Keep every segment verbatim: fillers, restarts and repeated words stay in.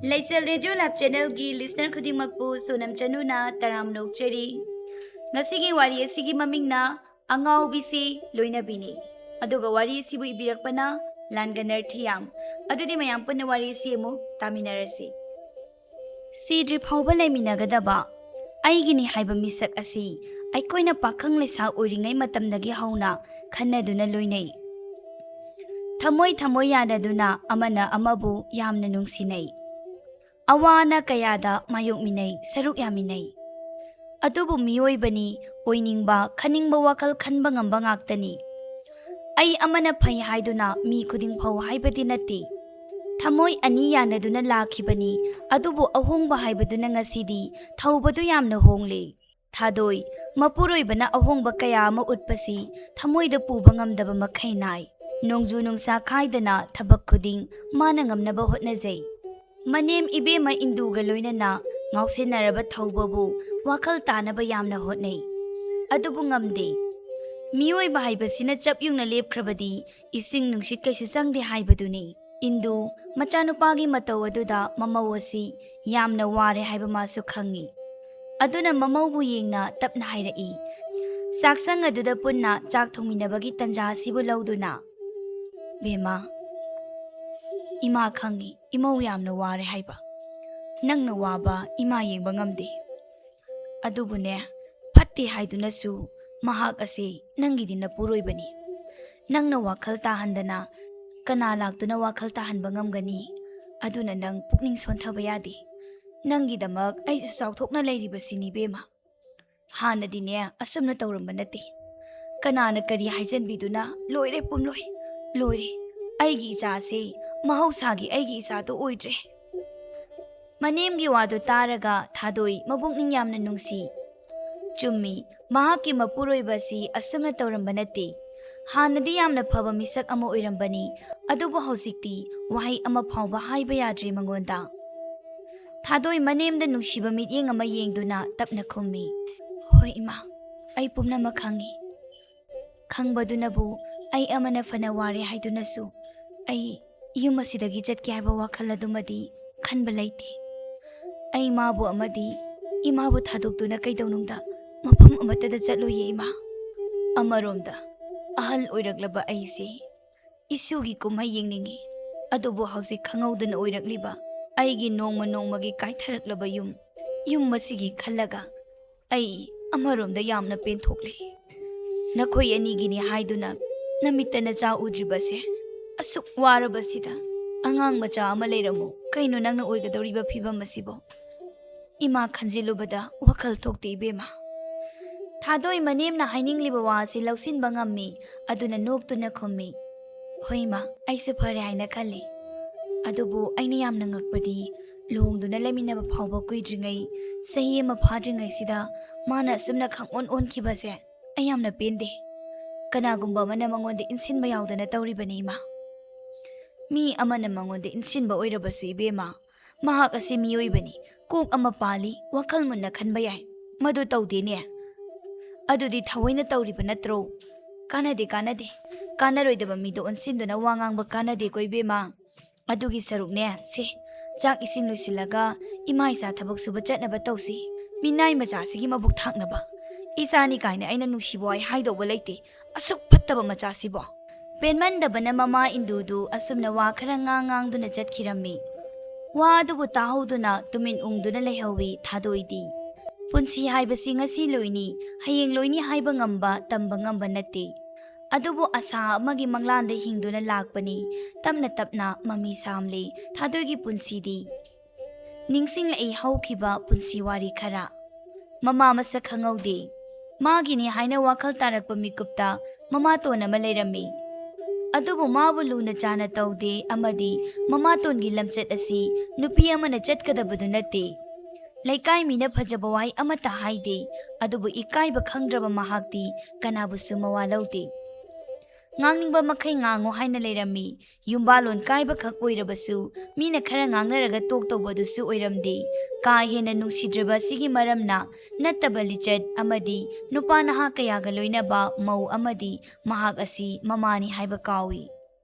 ꯂꯩꯆꯦꯜ radio live ꯆꯦꯅꯦꯜꯒꯤ listener ꯈꯨꯗꯤꯡꯃꯛꯄꯨ ꯁꯣꯅꯝ ꯆꯅꯨꯅ ꯇꯔꯥꯝꯅ ꯑꯣꯛꯆꯔꯤ꯫ ꯉꯁꯤꯒꯤ ꯋꯥꯔꯤ ꯑꯁꯤꯒꯤ ꯃꯃꯤꯡꯅ ꯑꯉꯥꯎꯕꯤꯁꯤ ꯂꯣꯏꯅꯕꯤꯅꯤ꯫ ꯑꯗꯨꯒ ꯋꯥꯔꯤ ꯑꯁꯤꯕꯨ ꯏꯕꯤꯔꯛꯄꯅ ꯂꯥꯟꯒꯅꯔ ꯊꯤꯌꯥꯝ꯫ ꯑꯗꯨꯗꯤ ꯃꯌꯥꯝ ꯄꯨꯟꯅ ꯋꯥꯔꯤ ꯑꯁꯤ ꯑꯃꯨꯛ ꯇꯥꯃꯤꯟꯅꯔꯁꯤ꯫ ꯁꯤꯗ꯭ꯔꯤ ꯐꯥꯎꯕ ꯂꯩꯃꯤꯟꯅꯒꯗꯕ ꯑꯩꯒꯤꯅꯤ ꯍꯥꯏꯕ ꯃꯤꯁꯛ ꯑꯁꯤ ꯑꯩꯈꯣꯏꯅ ꯄꯥꯈꯪ ꯂꯩꯁꯥ ꯑꯣꯏꯔꯤꯉꯩ ꯃꯇꯝꯗꯒꯤ ꯍꯧꯅ ꯈꯟꯅꯗꯨꯅ ꯂꯣꯏꯅꯩ꯫ ꯊꯃꯣꯏ ꯊꯃꯣꯏ ꯌꯥꯅꯗꯨꯅ ꯑꯃꯅ ꯑꯃꯕꯨ ꯌꯥꯝꯅ ꯅꯨꯡꯁꯤꯅꯩ꯫ ꯑꯋꯥ ꯑꯅꯥ ꯀꯌꯥꯗ ꯃꯥꯌꯣꯛꯃꯤꯟꯅꯩ, ꯁꯔꯨꯛ ꯌꯥꯃꯤꯟꯅꯩ꯫ ꯑꯗꯨꯕꯨ ꯃꯤꯑꯣꯏꯕꯅꯤ, ꯑꯣꯏꯅꯤꯡꯕ, ꯈꯟꯅꯤꯡꯕ ꯋꯥꯈꯜ ꯈꯟꯕ ꯉꯝꯕ ꯉꯥꯛꯇꯅꯤ꯫ ꯑꯩ ꯑꯃꯅ ꯐꯩ ꯍꯥꯏꯗꯨꯅ ꯃꯤ ꯈꯨꯗꯤꯡ ꯐꯧ ꯍꯥꯏꯕꯗꯤ ꯅꯠꯇꯦ꯫ ꯊꯃꯣꯏ ꯑꯅꯤ ꯌꯥꯅꯗꯨꯅ ꯂꯥꯛꯈꯤꯕꯅꯤ, ꯑꯗꯨꯕꯨ ꯑꯍꯣꯡꯕ ꯍꯥꯏꯕꯗꯨꯅ ꯉꯁꯤꯗꯤ ꯊꯧꯕꯗꯨ ꯌꯥꯝꯅ ꯍꯣꯡꯂꯦ꯫ ꯊꯥꯗꯣꯏ, ꯃꯄꯨꯔꯣꯏꯕꯅ ꯑꯍꯣꯡꯕ ꯀꯌꯥ ꯑꯃ ꯎꯠꯄꯁꯤ ꯊꯃꯣꯏꯗ ꯄꯨꯕ ꯉꯝꯗꯕ ꯃꯈꯩ ꯅꯥꯏ꯫ ꯅꯣꯡꯖꯨ ꯅꯨꯡꯁꯥ ꯈꯥꯏꯗꯅ ꯊꯕꯛ ꯈꯨꯗꯤꯡ ꯃꯥꯅ ꯉꯝꯅꯕ ꯍꯣꯠꯅꯖꯩ꯫ ꯃꯅꯦꯝ ꯏꯕꯦꯝꯃ ꯏꯟꯗꯨꯒ ꯂꯣꯏꯅꯅ ꯉꯥꯎꯁꯤꯟꯅꯔꯕ ꯊꯧꯕꯕꯨ ꯋꯥꯈꯜ ꯇꯥꯅꯕ ꯌꯥꯝꯅ ꯍꯣꯠꯅꯩ꯫ ꯑꯗꯨꯕꯨ ꯉꯝꯗꯦ꯫ ꯃꯤꯑꯣꯏꯕ ꯍꯥꯏꯕꯁꯤꯅ ꯆꯞ ꯌꯨꯡꯅ ꯂꯦꯞꯈ꯭ꯔꯕꯗꯤ ꯏꯁꯤꯡ ꯅꯨꯡꯁꯤꯠ ꯀꯩꯁꯨ ꯆꯪꯗꯦ ꯍꯥꯏꯕꯗꯨꯅꯤ꯫ ꯏꯟꯗꯨ ꯃꯆꯥꯅꯨꯄꯥꯒꯤ ꯃꯇꯧ ꯑꯗꯨꯗ ꯃꯃꯧ ꯑꯁꯤ ꯌꯥꯝꯅ ꯋꯥꯔꯦ ꯍꯥꯏꯕ ꯃꯥꯁꯨ ꯈꯪꯏ꯫ ꯑꯗꯨꯅ ꯃꯃꯧꯕꯨ ꯌꯦꯡꯅ ꯇꯞꯅ ꯍꯥꯏꯔꯛꯏ꯫ ꯆꯥꯛꯁꯪ ꯑꯗꯨꯗ ꯄꯨꯟꯅ ꯆꯥꯛ ꯊꯣꯡꯃꯤꯟꯅꯕꯒꯤ ꯇꯟꯖꯥ ꯑꯁꯤꯕꯨ ꯂꯧꯗꯨꯅ, "ꯕꯦꯝꯃ, ꯏꯃꯥ ꯈꯪꯏ, ꯏꯃꯧ ꯌꯥꯝꯅ ꯋꯥꯔꯦ ꯍꯥꯏꯕ꯫ ꯅꯪꯅ ꯋꯥꯕ ꯏꯃꯥ ꯌꯦꯡꯕ ꯉꯝꯗꯦ꯫ ꯑꯗꯨꯕꯨꯅꯦ, ꯐꯠꯇꯦ ꯍꯥꯏꯗꯨꯅꯁꯨ ꯃꯍꯥꯛ ꯑꯁꯤ ꯅꯪꯒꯤꯗꯤ ꯅꯄꯨꯔꯣꯏꯕꯅꯤ꯫ ꯅꯪꯅ ꯋꯥꯈꯜ ꯇꯥꯍꯟꯗꯅ ꯀꯅꯥ ꯂꯥꯛꯇꯨꯅ ꯋꯥꯈꯜ ꯇꯥꯍꯟꯕ ꯉꯝꯒꯅꯤ? ꯑꯗꯨꯅ ꯅꯪ ꯄꯨꯛꯅꯤꯡ ꯁꯣꯟꯊꯕ ꯌꯥꯗꯦ꯫ ꯅꯪꯒꯤꯗꯃꯛ ꯑꯩꯁꯨ ꯆꯥꯎꯊꯣꯛꯅ ꯂꯩꯔꯤꯕꯁꯤꯅꯤ ꯏꯕꯦꯝꯃ꯫ ꯍꯥꯟꯅꯗꯤꯅꯦ ꯑꯁꯨꯝꯅ ꯇꯧꯔꯝꯕ ꯅꯠꯇꯦ꯫ ꯀꯅꯥꯅ ꯀꯔꯤ ꯍꯥꯏꯖꯟꯕꯤꯗꯨꯅ ꯂꯣꯏꯔꯦ ꯄꯨꯝꯂꯣꯏ, ꯂꯣꯏꯔꯦ꯫ ꯑꯩꯒꯤ ꯏꯆꯥꯁꯦ ꯃꯍꯧꯁꯥꯒꯤ ꯑꯩꯒꯤ ꯏꯆꯥꯗꯣ ꯑꯣꯏꯗ꯭ꯔꯦ꯫" ꯃꯅꯦꯝꯒꯤ ꯋꯥꯗꯨ ꯇꯥꯔꯒ ꯊꯥꯗꯣꯏ ꯃꯕꯨꯛꯅꯤꯡ ꯌꯥꯝꯅ ꯅꯨꯡꯁꯤ꯫ ꯆꯨꯝꯃꯤ, ꯃꯍꯥꯛꯀꯤ ꯃꯄꯨꯔꯣꯏꯕ ꯑꯁꯤ ꯑꯁꯨꯝꯅ ꯇꯧꯔꯝꯕ ꯅꯠꯇꯦ꯫ ꯍꯥꯟꯅꯗꯤ ꯌꯥꯝꯅ ꯐꯕ ꯃꯤꯁꯛ ꯑꯃ ꯑꯣꯏꯔꯝꯕꯅꯤ, ꯑꯗꯨꯕꯨ ꯍꯧꯖꯤꯛꯇꯤ ꯋꯥꯍꯩ ꯑꯃ ꯐꯥꯎꯕ ꯍꯥꯏꯕ ꯌꯥꯗ꯭ꯔꯦ ꯃꯉꯣꯟꯗ꯫ ꯊꯥꯗꯣꯏ ꯃꯅꯦꯝꯗ ꯅꯨꯡꯁꯤꯕ ꯃꯤꯠꯌꯦꯡ ꯑꯃ ꯌꯦꯡꯗꯨꯅ ꯇꯞꯅ ꯈꯨꯝꯃꯤ, "ꯍꯣꯏ ꯏꯃꯥ, ꯑꯩ ꯄꯨꯝꯅꯃꯛ ꯈꯪꯏ꯫ ꯈꯪꯕꯗꯨꯅꯕꯨ ꯑꯩ ꯑꯃꯅ ꯐꯅ ꯋꯥꯔꯦ ꯍꯥꯏꯗꯨꯅꯁꯨ ꯑꯩ ꯌꯨꯝ ꯑꯁꯤꯗꯒꯤ ꯆꯠꯀꯦ ꯍꯥꯏꯕ ꯋꯥꯈꯜ ꯑꯗꯨꯃꯗꯤ ꯈꯟꯕ ꯂꯩꯇꯦ꯫ ꯑꯩ ꯃꯥꯕꯨ ꯑꯃꯗꯤ ꯏꯃꯥꯕꯨ ꯊꯥꯗꯣꯛꯇꯨꯅ ꯀꯩꯗꯧꯅꯨꯡꯗ ꯃꯐꯝ ꯑꯃꯠꯇꯗ ꯆꯠꯂꯣꯏꯌꯦ, ꯏꯃꯥ꯫ ꯑꯃꯔꯣꯝꯗ, ꯑꯍꯜ ꯑꯣꯏꯔꯛꯂꯕ ꯑꯩꯁꯦ ꯏꯁꯨꯒꯤ ꯀꯨꯝꯍꯩ ꯌꯦꯡꯅꯤꯡꯏ꯫ ꯑꯗꯨꯕꯨ ꯍꯧꯖꯤꯛ ꯈꯪꯍꯧꯗꯅ ꯑꯣꯏꯔꯛꯂꯤꯕ ꯑꯩꯒꯤ ꯅꯣꯡꯃ ꯅꯣꯡꯃꯒꯤ ꯀꯥꯏꯊꯔꯛꯂꯕ ꯌꯨꯝ, ꯌꯨꯝ ꯑꯁꯤꯒꯤ ꯈꯜꯂꯒ ꯑꯩ ꯑꯃꯔꯣꯝꯗ ꯌꯥꯝꯅ ꯄꯦꯟꯊꯣꯛꯂꯦ꯫ ꯅꯈꯣꯏ ꯑꯅꯤꯒꯤꯅꯤ ꯍꯥꯏꯗꯨꯅ ꯅꯃꯤꯠꯇ ꯅꯆꯥ ꯎꯗ꯭ꯔꯤꯕꯁꯦ, ꯑꯁꯨꯛ ꯋꯥꯔꯕꯁꯤꯗ꯫ ꯑꯉꯥꯡ ꯃꯆꯥ ꯑꯃ ꯂꯩꯔꯝꯃꯨ, ꯀꯩꯅꯣ ꯅꯪꯅ ꯑꯣꯏꯒꯗꯧꯔꯤꯕ ꯐꯤꯕꯝ ꯑꯁꯤꯕꯣ? ꯏꯃꯥ ꯈꯟꯖꯤꯜꯂꯨꯕꯗ ꯋꯥꯈꯜ ꯊꯣꯛꯇꯦ, ꯏꯕꯦꯝꯃ꯫ ꯊꯥꯗꯣꯏ ꯃꯅꯦꯝꯅ ꯍꯥꯏꯅꯤꯡꯂꯤꯕ ꯋꯥ ꯑꯁꯤ ꯂꯧꯁꯤꯟꯕ ꯉꯝꯃꯤ꯫ ꯑꯗꯨꯅ ꯅꯣꯛꯇꯨꯅ ꯈꯨꯝꯃꯤ, "ꯍꯣꯏ ꯏꯃꯥ, ꯑꯩꯁꯨ ꯐꯔꯦ ꯍꯥꯏꯅ ꯈꯜꯂꯤ꯫ ꯑꯗꯨꯕꯨ ꯑꯩꯅ ꯌꯥꯝꯅ ꯉꯛꯄꯗꯤ, ꯂꯨꯍꯣꯡꯗꯨꯅ ꯂꯩꯃꯤꯟꯅꯕ ꯐꯥꯎꯕ ꯀꯨꯏꯗ꯭ꯔꯤꯉꯩ, ꯆꯍꯤ ꯑꯃ ꯐꯥꯗ꯭ꯔꯤꯉꯩꯁꯤꯗ ꯃꯥꯅ ꯑꯁꯨꯝꯅ ꯈꯪꯑꯣꯟ ꯑꯣꯟꯈꯤꯕꯁꯦ ꯑꯩ ꯌꯥꯝꯅ ꯄꯦꯟꯗꯦ꯫ ꯀꯅꯥꯒꯨꯝꯕ ꯑꯃꯅ ꯃꯉꯣꯟꯗ ꯏꯟꯁꯤꯟꯕ ꯌꯥꯎꯗꯅ ꯇꯧꯔꯤꯕꯅꯤ, ꯏꯃꯥ꯫ ꯃꯤ ꯑꯃꯅ ꯃꯉꯣꯟꯗ ꯏꯟꯁꯤꯟꯕ ꯑꯣꯏꯔꯕꯁꯨ, ꯏꯕꯦꯝꯃ, ꯃꯍꯥꯛ ꯑꯁꯤ ꯃꯤꯑꯣꯏꯕꯅꯤ, ꯀꯣꯛ ꯑꯃ ꯄꯥꯜꯂꯤ, ꯋꯥꯈꯜ ꯃꯨꯟꯅ ꯈꯟꯕ ꯌꯥꯏ꯫ ꯃꯗꯨ ꯇꯧꯗꯦꯅꯦ꯫ ꯑꯗꯨꯗꯤ ꯊꯑꯣꯏꯅ ꯇꯧꯔꯤꯕ ꯅꯠꯇ꯭ꯔꯣ?" "ꯀꯥꯟꯅꯗꯦ, ꯀꯥꯟꯅꯗꯦ꯫ ꯀꯥꯟꯅꯔꯣꯏꯗꯕ ꯃꯤꯗ ꯑꯣꯟꯁꯤꯟꯗꯨꯅ ꯋꯥ ꯉꯥꯡꯕ ꯀꯥꯟꯅꯗꯦꯀꯣ, ꯏꯕꯦꯝꯃ꯫ ꯑꯗꯨꯒꯤ ꯁꯔꯨꯛꯅꯦ, ꯁꯦ, ꯆꯥꯛ ꯏꯁꯤꯡ ꯂꯣꯏꯁꯤꯜꯂꯒ ꯏꯃꯥ ꯏꯆꯥ ꯊꯕꯛ ꯁꯨꯕ ꯆꯠꯅꯕ ꯇꯧꯁꯤ꯫ ꯃꯤꯅꯥꯏ ꯃꯆꯥꯁꯤꯒꯤ ꯃꯕꯨꯛ ꯊꯥꯛꯅꯕ꯫ ꯏꯆꯥꯅꯤ ꯀꯥꯏꯅ ꯑꯩꯅ ꯅꯨꯡꯁꯤꯕ ꯋꯥꯍꯩ ꯍꯥꯏꯗꯧꯕ ꯂꯩꯇꯦ꯫ ꯑꯁꯨꯛ ꯐꯠꯇꯕ ꯃꯆꯥꯁꯤꯕꯣ!" ꯄꯦꯟꯃꯟꯗꯕꯅ ꯃꯃꯥ ꯏꯟꯗꯨꯗꯨ ꯑꯁꯨꯝꯅ ꯋꯥ ꯈꯔ ꯉꯥꯡ ꯉꯥꯡꯗꯨꯅ ꯆꯠꯈꯤꯔꯝꯃꯤ꯫ ꯋꯥ ꯑꯗꯨꯕꯨ ꯇꯥꯍꯧꯗꯨꯅ ꯇꯨꯃꯤꯟ ꯎꯪꯗꯨꯅ ꯂꯩꯍꯧꯏ ꯊꯥꯗꯣꯏꯗꯤ꯫ ꯄꯨꯟꯁꯤ ꯍꯥꯏꯕꯁꯤ ꯉꯁꯤ ꯂꯣꯏꯅꯤ, ꯍꯌꯦꯡ ꯂꯣꯏꯅꯤ ꯍꯥꯏꯕ ꯉꯝꯕ, ꯇꯝꯕ ꯉꯝꯕ ꯅꯠꯇꯦ꯫ ꯑꯗꯨꯕꯨ ꯑꯁꯥ ꯑꯃꯒꯤ ꯃꯪꯂꯥꯟꯗ ꯍꯤꯡꯗꯨꯅ ꯂꯥꯛꯄꯅꯤ꯫ ꯇꯞꯅ ꯇꯞꯅ ꯃꯃꯤ ꯁꯥꯝꯂꯦ ꯊꯥꯗꯣꯏꯒꯤ ꯄꯨꯟꯁꯤꯗꯤ꯫ ꯅꯤꯡꯁꯤꯡꯂꯛꯏ ꯍꯧꯈꯤꯕ ꯄꯨꯟꯁꯤ ꯋꯥꯔꯤ ꯈꯔ꯫ ꯃꯃꯥ ꯃꯁꯛ ꯈꯪꯍꯧꯗꯦ꯫ ꯃꯥꯒꯤꯅꯤ ꯍꯥꯏꯅ ꯋꯥꯈꯜ ꯇꯥꯔꯛꯄ ꯃꯤꯀꯨꯞꯇ ꯃꯃꯥꯇꯣꯟ ꯑꯃ ꯂꯩꯔꯝꯃꯤ꯫ ꯑꯗꯨꯕꯨ ꯃꯥꯕꯨ ꯂꯨꯅ ꯆꯥꯅ ꯇꯧꯗꯦ ꯑꯃꯗꯤ ꯃꯃꯥꯇꯣꯟꯒꯤ ꯂꯝꯆꯠ ꯑꯁꯤ ꯅꯨꯄꯤ ꯑꯃꯅ ꯆꯠꯀꯗꯕꯗꯨ ꯅꯠꯇꯦ꯫ ꯂꯩꯀꯥꯏ ꯃꯤꯅ ꯐꯖꯕ ꯋꯥꯍꯩ ꯑꯃꯠꯇ ꯍꯥꯏꯗꯦ, ꯑꯗꯨꯕꯨ ꯏꯀꯥꯏꯕ ꯈꯪꯗ꯭ꯔꯕ ꯃꯍꯥꯛꯇꯤ ꯀꯅꯥꯕꯨꯁꯨ ꯃꯋꯥ ꯂꯧꯗꯦ꯫ ꯉꯥꯡꯅꯤꯡꯕ ꯃꯈꯩ ꯉꯥꯡꯉꯨ ꯍꯥꯏꯅ ꯂꯩꯔꯝꯃꯤ꯫ ꯌꯨꯝꯕꯥꯂꯣꯟ ꯀꯥꯏꯕꯈꯛ ꯑꯣꯏꯔꯕꯁꯨ ꯃꯤꯅ ꯈꯔ ꯉꯥꯡꯅꯔꯒ ꯇꯣꯛ ꯇꯧꯕꯗꯨꯁꯨ ꯑꯣꯏꯔꯝꯗꯦ꯫ ꯀꯥ ꯍꯦꯟꯅ ꯅꯨꯡꯁꯤꯗ꯭ꯔꯕ ꯑꯁꯤꯒꯤ ꯃꯔꯝꯅ ꯅꯠꯇꯕ ꯂꯤꯆꯠ ꯑꯃꯗꯤ ꯅꯨꯄꯥ ꯅꯍꯥ ꯀꯌꯥꯒ ꯂꯣꯏꯅꯕ ꯃꯧ ꯑꯃꯗꯤ ꯃꯍꯥꯛ ꯑꯁꯤ ꯃꯃꯥꯅꯤ ꯍꯥꯏꯕ ꯀꯥꯎꯏ꯫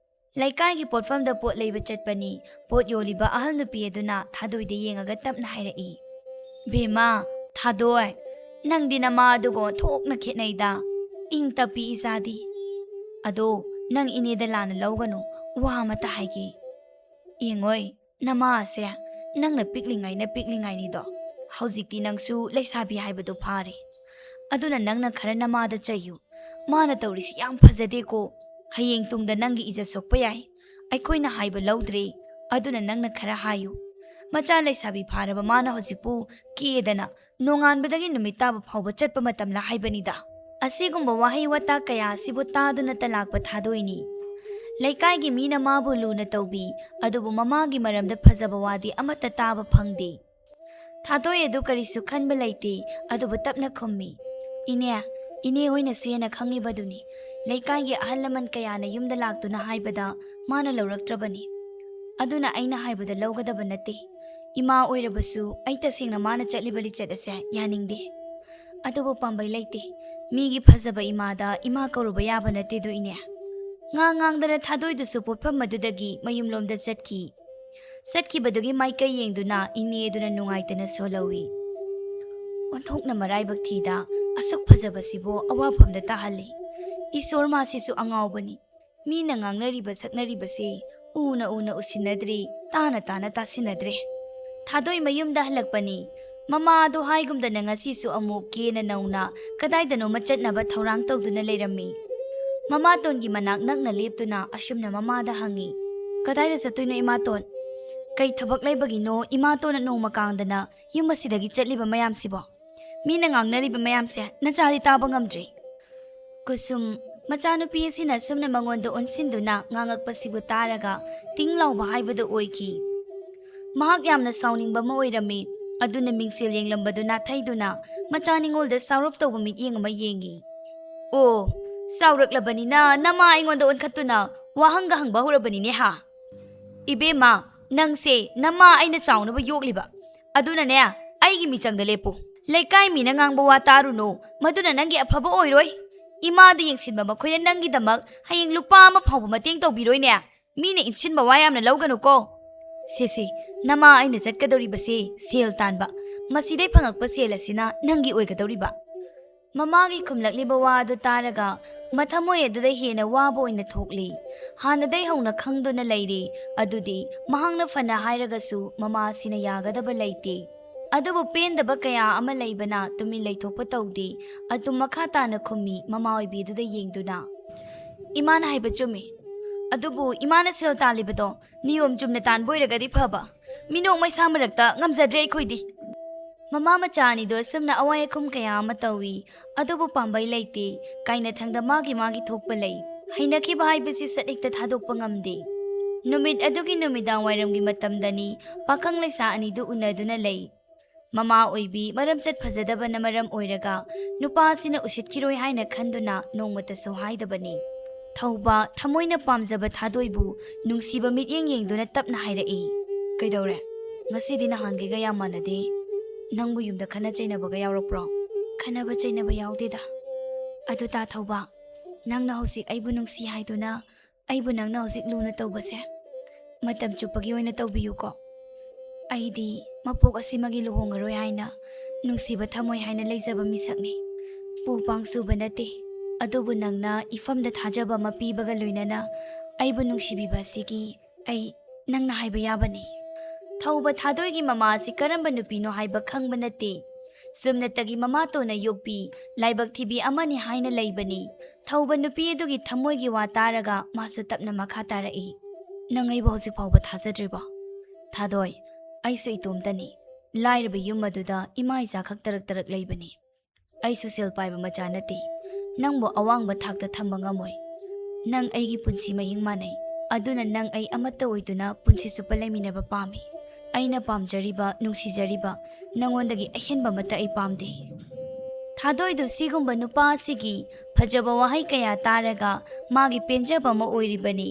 ꯂꯩꯀꯥꯏꯒꯤ ꯄꯣꯠꯐꯝꯗ ꯄꯣꯠ ꯂꯩꯕ ꯆꯠꯄꯅꯤ꯫ ꯄꯣꯠ ꯌꯣꯜꯂꯤꯕ ꯑꯍꯜ ꯅꯨꯄꯤ ꯑꯗꯨꯅ ꯊꯥꯗꯣꯏꯗ ꯌꯦꯡꯉꯒ ꯇꯞꯅ ꯍꯥꯏꯔꯛꯏ, "ꯕꯦꯝꯃ, ꯊꯥꯗꯣꯏ, ꯅꯪꯗꯤ ꯅꯃꯥ ꯑꯗꯨꯒ ꯑꯣꯟꯊꯣꯛꯅ ꯈꯦꯠꯅꯩꯗ꯫ ꯏꯪ ꯇꯞꯄꯤ ꯏꯆꯥꯗꯤ꯫ ꯑꯗꯣ ꯅꯪ ꯏꯅꯦꯗ ꯂꯥꯟꯅ ꯂꯧꯒꯅꯨ, ꯋꯥ ꯑꯃꯇ ꯍꯥꯏꯒꯦ꯫ ꯌꯦꯡꯉꯣꯏ, ꯅꯃꯥ ꯑꯁꯦ ꯅꯪꯅ ꯄꯤꯛꯂꯤꯉꯩꯅ ꯄꯤꯛꯂꯤꯉꯩꯅꯤꯗꯣ꯫ ꯍꯧꯖꯤꯛꯇꯤ ꯅꯪꯁꯨ ꯂꯩꯁꯥꯕꯤ ꯍꯥꯏꯕꯗꯣ ꯐꯥꯔꯦ꯫ ꯑꯗꯨꯅ ꯅꯪꯅ ꯈꯔ ꯅꯃꯥꯗ ꯆꯩꯌꯨ꯫ ꯃꯥꯅ ꯇꯧꯔꯤꯁꯤ ꯌꯥꯝ ꯐꯖꯗꯦꯀꯣ꯫ ꯍꯌꯦꯡ ꯇꯨꯡꯗ ꯅꯪꯒꯤ ꯏꯖꯠ ꯁꯣꯛꯄ ꯌꯥꯏ꯫ ꯑꯩꯈꯣꯏꯅ ꯍꯥꯏꯕ ꯂꯧꯗ꯭ꯔꯦ꯫ ꯑꯗꯨꯅ ꯅꯪꯅ ꯈꯔ ꯍꯥꯏꯌꯨ꯫ ꯃꯆꯥ ꯂꯩꯁꯥꯕꯤ ꯐꯥꯔꯕ ꯃꯥꯅ ꯍꯧꯖꯤꯛꯄꯨ ꯀꯦꯗꯅ ꯅꯣꯡꯉꯥꯟꯕꯗꯒꯤ ꯅꯨꯃꯤꯠ ꯇꯥꯕ ꯐꯥꯎꯕ ꯆꯠꯄ ꯃꯇꯝꯂ ꯍꯥꯏꯕꯅꯤꯗ?" ꯑꯁꯤꯒꯨꯝꯕ ꯋꯥꯍꯩ ꯋꯥꯇꯥ ꯀꯌꯥ ꯑꯁꯤꯕꯨ ꯇꯥꯗꯨꯅꯇ ꯂꯥꯛꯄ ꯊꯥꯗꯣꯏꯅꯤ꯫ ꯂꯩꯀꯥꯏꯒꯤ ꯃꯤꯅ ꯃꯥꯕꯨ ꯂꯨꯅ ꯇꯧꯕꯤ, ꯑꯗꯨꯕꯨ ꯃꯃꯥꯒꯤ ꯃꯔꯝꯗ ꯐꯖꯕ ꯋꯥꯗꯤ ꯑꯃꯠꯇ ꯇꯥꯕ ꯐꯪꯗꯦ꯫ ꯊꯥꯗꯣꯏ ꯑꯗꯨ ꯀꯔꯤꯁꯨ ꯈꯟꯕ ꯂꯩꯇꯦ, ꯑꯗꯨꯕꯨ ꯇꯞꯅ ꯈꯨꯝꯃꯤ, "ꯏꯅꯦ, ꯏꯅꯦ ꯍꯣꯏꯅꯁꯨ ꯍꯦꯟꯅ ꯈꯪꯉꯤꯕꯗꯨꯅꯤ꯫ ꯂꯩꯀꯥꯏꯒꯤ ꯑꯍꯜ ꯂꯃꯟ ꯀꯌꯥꯅ ꯌꯨꯝꯗ ꯂꯥꯛꯇꯨꯅ ꯍꯥꯏꯕꯗ ꯃꯥꯅ ꯂꯧꯔꯛꯇ꯭ꯔꯕꯅꯤ꯫ ꯑꯗꯨꯅ ꯑꯩꯅ ꯍꯥꯏꯕꯗ ꯂꯧꯒꯗꯕ ꯅꯠꯇꯦ꯫ ꯏꯃꯥ ꯑꯣꯏꯔꯕꯁꯨ ꯑꯩ ꯇꯁꯦꯡꯅ ꯃꯥꯅ ꯆꯠꯂꯤꯕ ꯂꯤꯆꯠ ꯑꯁꯦ ꯌꯥꯅꯤꯡꯗꯦ꯫ ꯑꯗꯨꯕꯨ ꯄꯥꯝꯕꯩ ꯂꯩꯇꯦ꯫ ꯃꯤꯒꯤ ꯐꯖꯕ ꯏꯃꯥꯗ ꯏꯃꯥ ꯀꯧꯔꯨꯕ ꯌꯥꯕ ꯅꯠꯇꯦꯗꯣ ꯏꯅꯦ꯫" ꯉꯥꯡ ꯉꯥꯡꯗꯅ ꯊꯥꯗꯣꯏꯗꯨꯁꯨ ꯄꯣꯠꯐꯝ ꯑꯗꯨꯗꯒꯤ ꯃꯌꯨꯝꯂꯣꯝꯗ ꯆꯠꯈꯤ꯫ ꯆꯠꯈꯤꯕꯗꯨꯒꯤ ꯃꯥꯏꯀꯩ ꯌꯦꯡꯗꯨꯅ ꯏꯅꯦ ꯑꯗꯨꯅ ꯅꯨꯡꯉꯥꯏꯇꯅ ꯁꯣꯜꯍꯧꯏ꯫ "ꯑꯣꯟꯊꯣꯛꯅ ꯃꯔꯥꯏꯕꯛ ꯊꯤꯗ, ꯑꯁꯨꯛ ꯐꯖꯕꯁꯤꯕꯨ ꯑꯋꯥꯐꯝꯗ ꯇꯥꯍꯜꯂꯤ꯫ ꯏꯁꯣꯔ ꯃꯥꯁꯤꯁꯨ ꯑꯉꯥꯎꯕꯅꯤ꯫ ꯃꯤꯅ ꯉꯥꯡꯅꯔꯤꯕ ꯁꯛꯅꯔꯤꯕꯁꯤ ꯎꯅ ꯎꯅ ꯎꯁꯤꯟꯅꯗ꯭ꯔꯤ, ꯇꯥꯅ ꯇꯥꯅ ꯇꯥꯁꯤꯟꯅꯗ꯭ꯔꯦ꯫" ꯊꯥꯗꯣꯏ ꯃꯌꯨꯝꯗ ꯍꯜꯂꯛꯄꯅꯤ꯫ ꯃꯃꯥ ꯑꯗꯨ ꯍꯥꯏꯒꯨꯝꯗꯅ ꯉꯁꯤꯁꯨ ꯑꯃꯨꯛ ꯀꯦꯅ ꯅꯧꯅ ꯀꯗꯥꯏꯗꯅꯣꯃ ꯆꯠꯅꯕ ꯊꯧꯔꯥꯡ ꯇꯧꯗꯨꯅ ꯂꯩꯔꯝꯃꯤ꯫ ꯃꯃꯥꯇꯣꯟꯒꯤ ꯃꯅꯥꯛ ꯅꯛꯅ ꯂꯦꯞꯇꯨꯅ ꯑꯁꯨꯝꯅ ꯃꯃꯥꯗ ꯍꯪꯉꯤ, "ꯀꯗꯥꯏꯗ ꯆꯠꯇꯣꯏꯅꯣ ꯏꯃꯥꯇꯣꯟ? ꯀꯩ ꯊꯕꯛ ꯂꯩꯕꯒꯤꯅꯣ ꯏꯃꯥꯇꯣꯟꯅ ꯅꯣꯡꯃ ꯀꯥꯡꯗꯅ ꯌꯨꯝ ꯑꯁꯤꯗꯒꯤ ꯆꯠꯂꯤꯕ ꯃꯌꯥꯝꯁꯤꯕꯣ? ꯃꯤꯅ ꯉꯥꯡꯅꯔꯤꯕ ꯃꯌꯥꯝꯁꯦ ꯅꯆꯥꯗꯤ ꯇꯥꯕ ꯉꯝꯗ꯭ꯔꯤ꯫" ꯀꯨꯁꯨꯝ, ꯃꯆꯥꯅꯨꯄꯤ ꯑꯁꯤꯅ ꯑꯁꯨꯝꯅ ꯃꯉꯣꯟꯗ ꯑꯣꯟꯁꯤꯟꯗꯨꯅ ꯉꯥꯡꯉꯛꯄꯁꯤꯕꯨ ꯇꯥꯔꯒ ꯇꯤꯡ ꯂꯥꯎꯕ ꯍꯥꯏꯕꯗꯨ ꯑꯣꯏꯈꯤ꯫ ꯃꯍꯥꯛ ꯌꯥꯝꯅ ꯁꯥꯎꯅꯤꯡꯕ ꯑꯃ ꯑꯣꯏꯔꯝꯃꯤ꯫ ꯑꯗꯨꯅ ꯃꯤꯡꯁꯦꯜ ꯌꯦꯡꯂꯝꯕꯗꯨ ꯅꯥꯊꯩꯗꯨꯅ ꯃꯆꯥ ꯅꯤꯉꯣꯜꯗ ꯁꯥꯎꯔꯞ ꯇꯧꯕ ꯃꯤꯠꯌꯦꯡ ꯑꯃ ꯌꯦꯡꯉꯤ꯫ "ꯑꯣ, ꯆꯥꯎꯔꯛꯂꯕꯅꯤꯅ ꯅꯃꯥ ꯑꯩꯉꯣꯟꯗ ꯑꯣꯟꯈꯠꯇꯨꯅ ꯋꯥꯍꯪꯒ ꯍꯪꯕ ꯍꯧꯔꯕꯅꯤꯅꯦ ꯍꯥ? ꯏꯕꯦꯝꯃ, ꯅꯪꯁꯦ ꯅꯃꯥ ꯑꯩꯅ ꯆꯥꯎꯅꯕ ꯌꯣꯛꯂꯤꯕ꯫ ꯑꯗꯨꯅꯅꯦ, ꯑꯩꯒꯤ ꯃꯤꯆꯪꯗ ꯂꯦꯞꯄꯨ꯫ ꯂꯩꯀꯥꯏ ꯃꯤꯅ ꯉꯥꯡꯕ ꯋꯥ ꯇꯥꯔꯨꯅꯨ, ꯃꯗꯨꯅ ꯅꯪꯒꯤ ꯑꯐꯕ ꯑꯣꯏꯔꯣꯏ꯫ ꯏꯃꯥꯗ ꯌꯦꯡꯁꯤꯟꯕ ꯃꯈꯣꯏꯅ ꯅꯪꯒꯤꯗꯃꯛ ꯍꯌꯦꯡ ꯂꯨꯄꯥ ꯑꯃ ꯐꯥꯎꯕ ꯃꯇꯦꯡ ꯇꯧꯕꯤꯔꯣꯏꯅꯦ꯫ ꯃꯤꯅ ꯏꯟꯁꯤꯟꯕ ꯋꯥ ꯌꯥꯝꯅ ꯂꯧꯒꯅꯨꯀꯣ꯫ ꯁꯦ ꯁꯦ, ꯅꯃꯥ ꯑꯩꯅ ꯆꯠꯀꯗꯧꯔꯤꯕꯁꯦ ꯁꯦꯜ ꯇꯥꯟꯕ꯫ ꯃꯁꯤꯗꯩ ꯐꯪꯉꯛꯄ ꯁꯦꯜ ꯑꯁꯤꯅ ꯅꯪꯒꯤ ꯑꯣꯏꯒꯗꯧꯔꯤꯕ꯫ ꯃꯃꯥꯒꯤ ꯈꯨꯝꯂꯛꯂꯤꯕ ꯋꯥ ꯑꯗꯨ ꯇꯥꯔꯒ ꯃꯊꯃꯣꯏ ꯑꯗꯨꯗ ꯍꯦꯟꯅ ꯋꯥꯕ ꯑꯣꯏꯅ ꯊꯣꯛꯂꯤ꯫ ꯍꯥꯟꯅꯗꯩ ꯍꯧꯅ ꯈꯪꯗꯨꯅ ꯂꯩꯔꯤ꯫ ꯑꯗꯨꯗꯤ ꯃꯍꯥꯛꯅ ꯐꯅ ꯍꯥꯏꯔꯒꯁꯨ ꯃꯃꯥ ꯑꯁꯤꯅ ꯌꯥꯒꯗꯕ ꯂꯩꯇꯦ꯫ ꯑꯗꯨꯕꯨ ꯄꯦꯟꯗꯕ ꯀꯌꯥ ꯑꯃ ꯂꯩꯕꯅ ꯇꯨꯃꯤꯟ ꯂꯩꯊꯣꯛꯄ ꯇꯧꯗꯦ꯫ ꯑꯗꯨꯝ ꯃꯈꯥ ꯇꯥꯅ ꯈꯨꯝꯃꯤ ꯃꯃꯥ ꯑꯣꯏꯕꯤꯗꯨꯗ ꯌꯦꯡꯗꯨꯅ꯫ "ꯏꯃꯥꯅ ꯍꯥꯏꯕ ꯆꯨꯝꯃꯤ꯫ ꯑꯗꯨꯕꯨ ꯏꯃꯥꯅ ꯁꯦꯜ ꯇꯥꯜꯂꯤꯕꯗꯣ ꯅꯤꯌꯣꯝ ꯆꯨꯝꯅ ꯇꯥꯟꯕ ꯑꯣꯏꯔꯒꯗꯤ ꯐꯕ꯫ ꯃꯤꯅꯣꯛ ꯃꯩꯁꯥ ꯃꯔꯛꯇ ꯉꯝꯖꯗ꯭ꯔꯦ ꯑꯩꯈꯣꯏꯗꯤ"꯫ ꯃꯃꯥ ꯃꯆꯥ ꯑꯅꯤꯗꯣ ꯑꯁꯨꯝꯅ ꯑꯋꯥꯏ ꯑꯈꯨꯝ ꯀꯌꯥ ꯑꯃ ꯇꯧꯏ꯫ ꯑꯗꯨꯕꯨ ꯄꯥꯝꯕꯩ ꯂꯩꯇꯦ꯫ ꯀꯥꯏꯅꯊꯪꯗ ꯃꯥꯒꯤ ꯃꯥꯒꯤ ꯊꯣꯛꯄ ꯂꯩ꯫ ꯍꯩꯅꯈꯤꯕ ꯍꯥꯏꯕꯁꯤ ꯁꯠ ꯍꯦꯛꯇ ꯊꯥꯗꯣꯛꯄ ꯉꯝꯗꯦ꯫ ꯅꯨꯃꯤꯠ ꯑꯗꯨꯒꯤ ꯅꯨꯃꯤꯗꯥꯡ ꯋꯥꯏꯔꯝꯒꯤ ꯃꯇꯝꯗꯅꯤ ꯄꯥꯈꯪ ꯂꯩꯁꯥ ꯑꯅꯤꯗꯨ ꯎꯅꯗꯨꯅ ꯂꯩ꯫ ꯃꯃꯥ ꯑꯣꯏꯕꯤ ꯃꯔꯝꯆꯠ ꯐꯖꯗꯕꯅ ꯃꯔꯝ ꯑꯣꯏꯔꯒ ꯅꯨꯄꯥ ꯑꯁꯤꯅ ꯎꯁꯤꯠꯈꯤꯔꯣꯏ ꯍꯥꯏꯅ ꯈꯟꯗꯨꯅ ꯅꯣꯡꯃꯇꯁꯨ ꯍꯥꯏꯗꯕꯅꯤ꯫ ꯊꯧꯕ ꯊꯃꯣꯏꯅ ꯄꯥꯝꯖꯕ ꯊꯥꯗꯣꯏꯕꯨ ꯅꯨꯡꯁꯤꯕ ꯃꯤꯠꯌꯦꯡ ꯌꯦꯡꯗꯨꯅ ꯇꯞꯅ ꯍꯥꯏꯔꯛꯏ, "ꯀꯩꯗꯧꯔꯦ? ꯉꯁꯤꯗꯤ ꯅꯍꯥꯟꯈꯩꯒ ꯌꯥꯝ ꯃꯥꯟꯅꯗꯦ꯫ ꯅꯪꯕꯨ ꯌꯨꯝꯗ ꯈꯠꯅ ꯆꯩꯅꯕꯒ ꯌꯥꯎꯔꯛꯄ꯭ꯔꯣ?" "ꯈꯠꯅꯕ ꯆꯩꯅꯕ ꯌꯥꯎꯗꯦꯗ꯫ ꯑꯗꯨ ꯇꯥ ꯊꯧꯕ, ꯅꯪꯅ ꯍꯧꯖꯤꯛ ꯑꯩꯕꯨ ꯅꯨꯡꯁꯤ ꯍꯥꯏꯗꯨꯅ ꯑꯩꯕꯨ ꯅꯪꯅ ꯍꯧꯖꯤꯛ ꯂꯨꯅ ꯇꯧꯕꯁꯦ ꯃꯇꯝ ꯆꯨꯞꯄꯒꯤ ꯑꯣꯏꯅ ꯇꯧꯕꯤꯌꯨꯀꯣ꯫ ꯑꯩꯗꯤ ꯃꯄꯣꯛ ꯑꯁꯤꯃꯒꯤ ꯂꯨꯍꯣꯡꯉꯔꯣꯏ ꯍꯥꯏꯅ ꯅꯨꯡꯁꯤꯕ ꯊꯝꯃꯣꯏ ꯍꯥꯏꯅ ꯂꯩꯖꯕ ꯃꯤꯁꯛꯅꯤ꯫ ꯎ ꯄꯥꯡ ꯁꯨꯕ ꯅꯠꯇꯦ, ꯑꯗꯨꯕꯨ ꯅꯪꯅ ꯏꯐꯝꯗ ꯊꯥꯖꯕ ꯑꯃ ꯄꯤꯕꯒ ꯂꯣꯏꯅꯅ ꯑꯩꯕꯨ ꯅꯨꯡꯁꯤꯕꯤꯕ ꯑꯁꯤꯒꯤ ꯑꯩ ꯅꯪꯅ ꯍꯥꯏꯕ ꯌꯥꯕꯅꯤ"꯫ ꯊꯧꯕ ꯊꯥꯗꯣꯏꯒꯤ ꯃꯃꯥ ꯑꯁꯤ ꯀꯔꯝꯕ ꯅꯨꯄꯤꯅꯣ ꯍꯥꯏꯕ ꯈꯪꯕ ꯅꯠꯇꯦ꯫ ꯁꯨꯝꯅꯇꯒꯤ ꯃꯃꯥꯇꯣꯟꯅ ꯌꯣꯛꯄꯤ ꯂꯥꯏꯕꯛ ꯊꯤꯕꯤ ꯑꯃꯅꯤ ꯍꯥꯏꯅ ꯂꯩꯕꯅꯤ꯫ ꯊꯧꯕ ꯅꯨꯄꯤ ꯑꯗꯨꯒꯤ ꯊꯃꯣꯏꯒꯤ ꯋꯥ ꯇꯥꯔꯒ ꯃꯥꯁꯨ ꯇꯞꯅ ꯃꯈꯥ ꯇꯥꯔꯛꯏ, "ꯅꯪ ꯑꯩꯕꯨ ꯍꯧꯖꯤꯛ ꯐꯥꯎꯕ ꯊꯥꯖꯗ꯭ꯔꯤꯕꯣ?" "ꯊꯥꯗꯣꯏ, ꯑꯩꯁꯨ ꯏꯇꯣꯝꯇꯅꯤ꯫ ꯂꯥꯏꯔꯕ ꯌꯨꯝ ꯑꯗꯨꯗ ꯏꯃꯥ ꯏꯆꯥ ꯈꯛ ꯇꯔꯛ ꯇꯔꯛ ꯂꯩꯕꯅꯤ꯫ ꯑꯩꯁꯨ ꯁꯦꯜ ꯄꯥꯏꯕ ꯃꯆꯥ ꯅꯠꯇꯦ꯫ ꯅꯪꯕꯨ ꯑꯋꯥꯡꯕ ꯊꯥꯛꯇ ꯊꯝꯕ ꯉꯝꯃꯣꯏ꯫ ꯅꯪ ꯑꯩꯒꯤ ꯄꯨꯟꯁꯤ ꯃꯍꯤꯡ ꯃꯥꯟꯅꯩ꯫ ꯑꯗꯨꯅ ꯅꯪ ꯑꯩ ꯑꯃꯠꯇ ꯑꯣꯏꯗꯨꯅ ꯄꯨꯟꯁꯤ ꯆꯨꯞꯄ ꯂꯩꯃꯤꯟꯅꯕ ꯄꯥꯝꯃꯤ꯫ ꯑꯩꯅ ꯄꯥꯝꯖꯔꯤꯕ, ꯅꯨꯡꯁꯤꯖꯔꯤꯕ ꯅꯪꯉꯣꯟꯗꯒꯤ ꯑꯍꯦꯟꯕ ꯑꯃꯠꯇ ꯑꯩ ꯄꯥꯝꯗꯦ"꯫ ꯊꯥꯗꯣꯏꯗꯨ ꯁꯤꯒꯨꯝꯕ ꯅꯨꯄꯥ ꯑꯁꯤꯒꯤ ꯐꯖꯕ ꯋꯥꯍꯩ ꯀꯌꯥ ꯇꯥꯔꯒ ꯃꯥꯒꯤ ꯄꯦꯟꯖꯕ ꯑꯃ ꯑꯣꯏꯔꯤꯕꯅꯤ꯫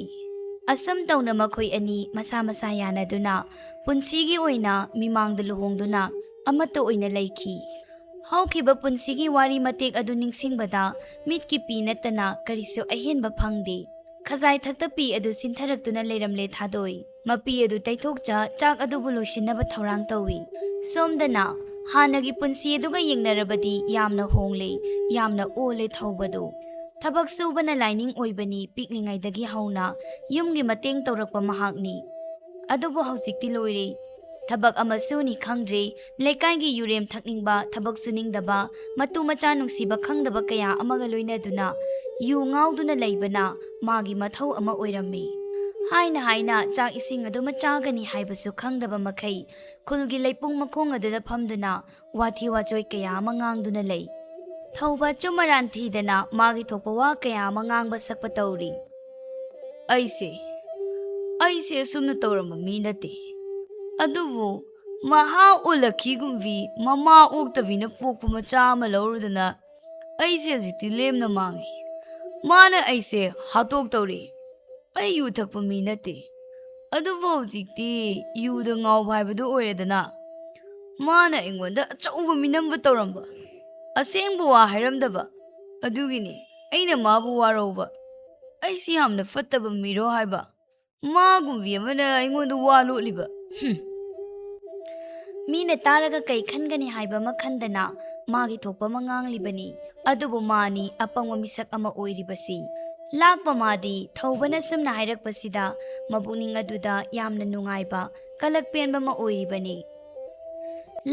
ꯑꯁꯨꯝ ꯇꯧꯅ ꯃꯈꯣꯏ ꯑꯅꯤ ꯃꯁꯥ ꯃꯁꯥ ꯌꯥꯅꯗꯨꯅ ꯄꯨꯟꯁꯤꯒꯤ ꯑꯣꯏꯅ ꯃꯤꯃꯥꯡꯗ ꯂꯨꯍꯣꯡꯗꯨꯅ ꯑꯃꯠꯇ ꯑꯣꯏꯅ ꯂꯩꯈꯤ꯫ ꯍꯧꯈꯤꯕ ꯄꯨꯟꯁꯤꯒꯤ ꯋꯥꯔꯤ ꯃꯇꯦꯛ ꯑꯗꯨ ꯅꯤꯡꯁꯤꯡꯕꯗ ꯃꯤꯠꯀꯤ ꯄꯤ ꯅꯠꯇꯅ ꯀꯔꯤꯁꯨ ꯑꯍꯦꯟꯕ ꯐꯪꯗꯦ꯫ ꯈꯖꯥꯏ ꯊꯛꯇ ꯄꯤ ꯑꯗꯨ ꯁꯤꯟꯊꯔꯛꯇꯨꯅ ꯂꯩꯔꯝꯂꯦ ꯊꯥꯗꯣꯏ꯫ ꯃꯄꯤ ꯑꯗꯨ ꯇꯩꯊꯣꯛꯆ ꯆꯥꯛ ꯑꯗꯨꯕꯨ ꯂꯣꯏꯁꯤꯟꯅꯕ ꯊꯧꯔꯥꯡ ꯇꯧꯏ꯫ ꯁꯣꯝꯗꯅ ꯍꯥꯟꯅꯒꯤ ꯄꯨꯟꯁꯤ ꯑꯗꯨꯒ ꯌꯦꯡꯅꯔꯕꯗꯤ ꯌꯥꯝꯅ ꯍꯣꯡꯂꯦ, ꯌꯥꯝꯅ ꯑꯣꯜꯂꯦ ꯊꯧꯕꯗꯨ꯫ ꯊꯕꯛ ꯁꯨꯕꯅ ꯂꯥꯏꯅꯤꯡ ꯑꯣꯏꯕꯅꯤ, ꯄꯤꯛꯂꯤꯉꯩꯗꯒꯤ ꯍꯧꯅ ꯌꯨꯝꯒꯤ ꯃꯇꯦꯡ ꯇꯧꯔꯛꯄ ꯃꯍꯥꯛꯅꯤ꯫ ꯑꯗꯨꯕꯨ ꯍꯧꯖꯤꯛꯇꯤ ꯂꯣꯏꯔꯦ꯫ ꯊꯕꯛ ꯑꯃ ꯁꯨꯅꯤ ꯈꯪꯗ꯭ꯔꯦ, ꯂꯩꯀꯥꯏꯒꯤ ꯌꯨꯔꯦꯝ ꯊꯛꯅꯤꯡꯕ, ꯊꯕꯛ ꯁꯨꯅꯤꯡꯗꯕ, ꯃꯇꯨ ꯃꯆꯥ ꯅꯨꯡꯁꯤꯕ ꯈꯪꯗꯕ ꯀꯌꯥ ꯑꯃꯒ ꯂꯣꯏꯅꯗꯨꯅ ꯌꯨ ꯉꯥꯎꯗꯨꯅ ꯂꯩꯕꯅ ꯃꯥꯒꯤ ꯃꯊꯧ ꯑꯃ ꯑꯣꯏꯔꯝꯃꯤ꯫ ꯍꯥꯏꯅ ꯍꯥꯏꯅ ꯆꯥꯛ ꯏꯁꯤꯡ ꯑꯗꯨꯃ ꯆꯥꯒꯅꯤ ꯍꯥꯏꯕꯁꯨ ꯈꯪꯗꯕ ꯃꯈꯩ ꯈꯨꯜꯒꯤ ꯂꯩꯄꯨꯡ ꯃꯈꯣꯡ ꯑꯗꯨꯗ ꯐꯝꯗꯨꯅ ꯋꯥꯊꯤ ꯋꯥꯆꯣꯏ ꯀꯌꯥ ꯑꯃ ꯉꯥꯡꯗꯨꯅ ꯂꯩ꯫ ꯊꯧꯕ ꯆꯨꯝ ꯑꯔꯥꯟ ꯊꯤꯗꯅ ꯃꯥꯒꯤ ꯊꯣꯛꯄ ꯋꯥ ꯀꯌꯥ ꯑꯃ ꯉꯥꯡꯕ ꯁꯛꯄ ꯇꯧꯔꯤ꯫ "ꯑꯩꯁꯦ, ꯑꯩꯁꯦ ꯑꯁꯨꯝꯅ ꯇꯧꯔꯝꯕ ꯃꯤ ꯅꯠꯇꯦ꯫ ꯑꯗꯨꯕꯨ ꯃꯍꯥ ꯑꯣꯜꯂꯛꯈꯤꯒꯨꯝꯕꯤ ꯃꯃꯥ ꯑꯣꯛꯇꯕꯤꯅ ꯄꯣꯛꯄ ꯃꯆꯥ ꯑꯃ ꯂꯧꯔꯨꯗꯅ ꯑꯩꯁꯦ ꯍꯧꯖꯤꯛꯇꯤ ꯂꯦꯝꯅ ꯃꯥꯡꯉꯤ꯫ ꯃꯥꯅ ꯑꯩꯁꯦ ꯍꯥꯠꯇꯣꯛꯇꯧꯔꯤ꯫ ꯑꯩ ꯌꯨ ꯊꯛꯄ ꯃꯤ ꯅꯠꯇꯦ꯫ ꯑꯗꯨꯕꯨ ꯍꯧꯖꯤꯛꯇꯤ ꯌꯨꯗ ꯉꯥꯎꯕ ꯍꯥꯏꯕꯗꯨ ꯑꯣꯏꯔꯦꯗꯅ꯫ ꯃꯥꯅ ꯑꯩꯉꯣꯟꯗ ꯑꯆꯧꯕ ꯃꯤꯅꯝꯕ ꯇꯧꯔꯝꯕ, ꯑꯁꯦꯡꯕ ꯋꯥ ꯍꯥꯏꯔꯝꯗꯕ꯫ ꯑꯗꯨꯒꯤꯅꯤ ꯑꯩꯅ ꯃꯥꯕꯨ ꯋꯥꯔꯧꯕ꯫ ꯑꯩꯁꯤ ꯌꯥꯝꯅ ꯐꯠꯇꯕ ꯃꯤꯔꯣ ꯍꯥꯏꯕ꯫ ꯃꯥꯒꯨꯝꯕꯤ ꯑꯃꯅ ꯑꯩꯉꯣꯟꯗ ꯋꯥ ꯂꯣꯠꯂꯤꯕ꯫ ꯍꯨꯝ꯫ ꯃꯤꯅ ꯇꯥꯔꯒ ꯀꯩ ꯈꯟꯒꯅꯤ ꯍꯥꯏꯕ ꯑꯃ ꯈꯟꯗꯅ ꯃꯥꯒꯤ ꯊꯣꯛꯄ ꯑꯃ ꯉꯥꯡꯂꯤꯕꯅꯤ꯫ ꯑꯗꯨꯕꯨ ꯃꯥꯅꯤ ꯑꯄꯪꯕ ꯃꯤꯁꯛ ꯑꯃ ꯑꯣꯏꯔꯤꯕꯁꯤ꯫ ꯂꯥꯛꯄ ꯃꯥꯗꯤ ꯊꯧꯕꯅ ꯁꯨꯝꯅ ꯍꯥꯏꯔꯛꯄꯁꯤꯗ ꯃꯄꯨꯛꯅꯤꯡ ꯑꯗꯨꯗ ꯌꯥꯝꯅ ꯅꯨꯡꯉꯥꯏꯕ, ꯀꯂꯛ ꯄꯦꯟꯕ ꯑꯃ ꯑꯣꯏꯔꯤꯕꯅꯤ꯫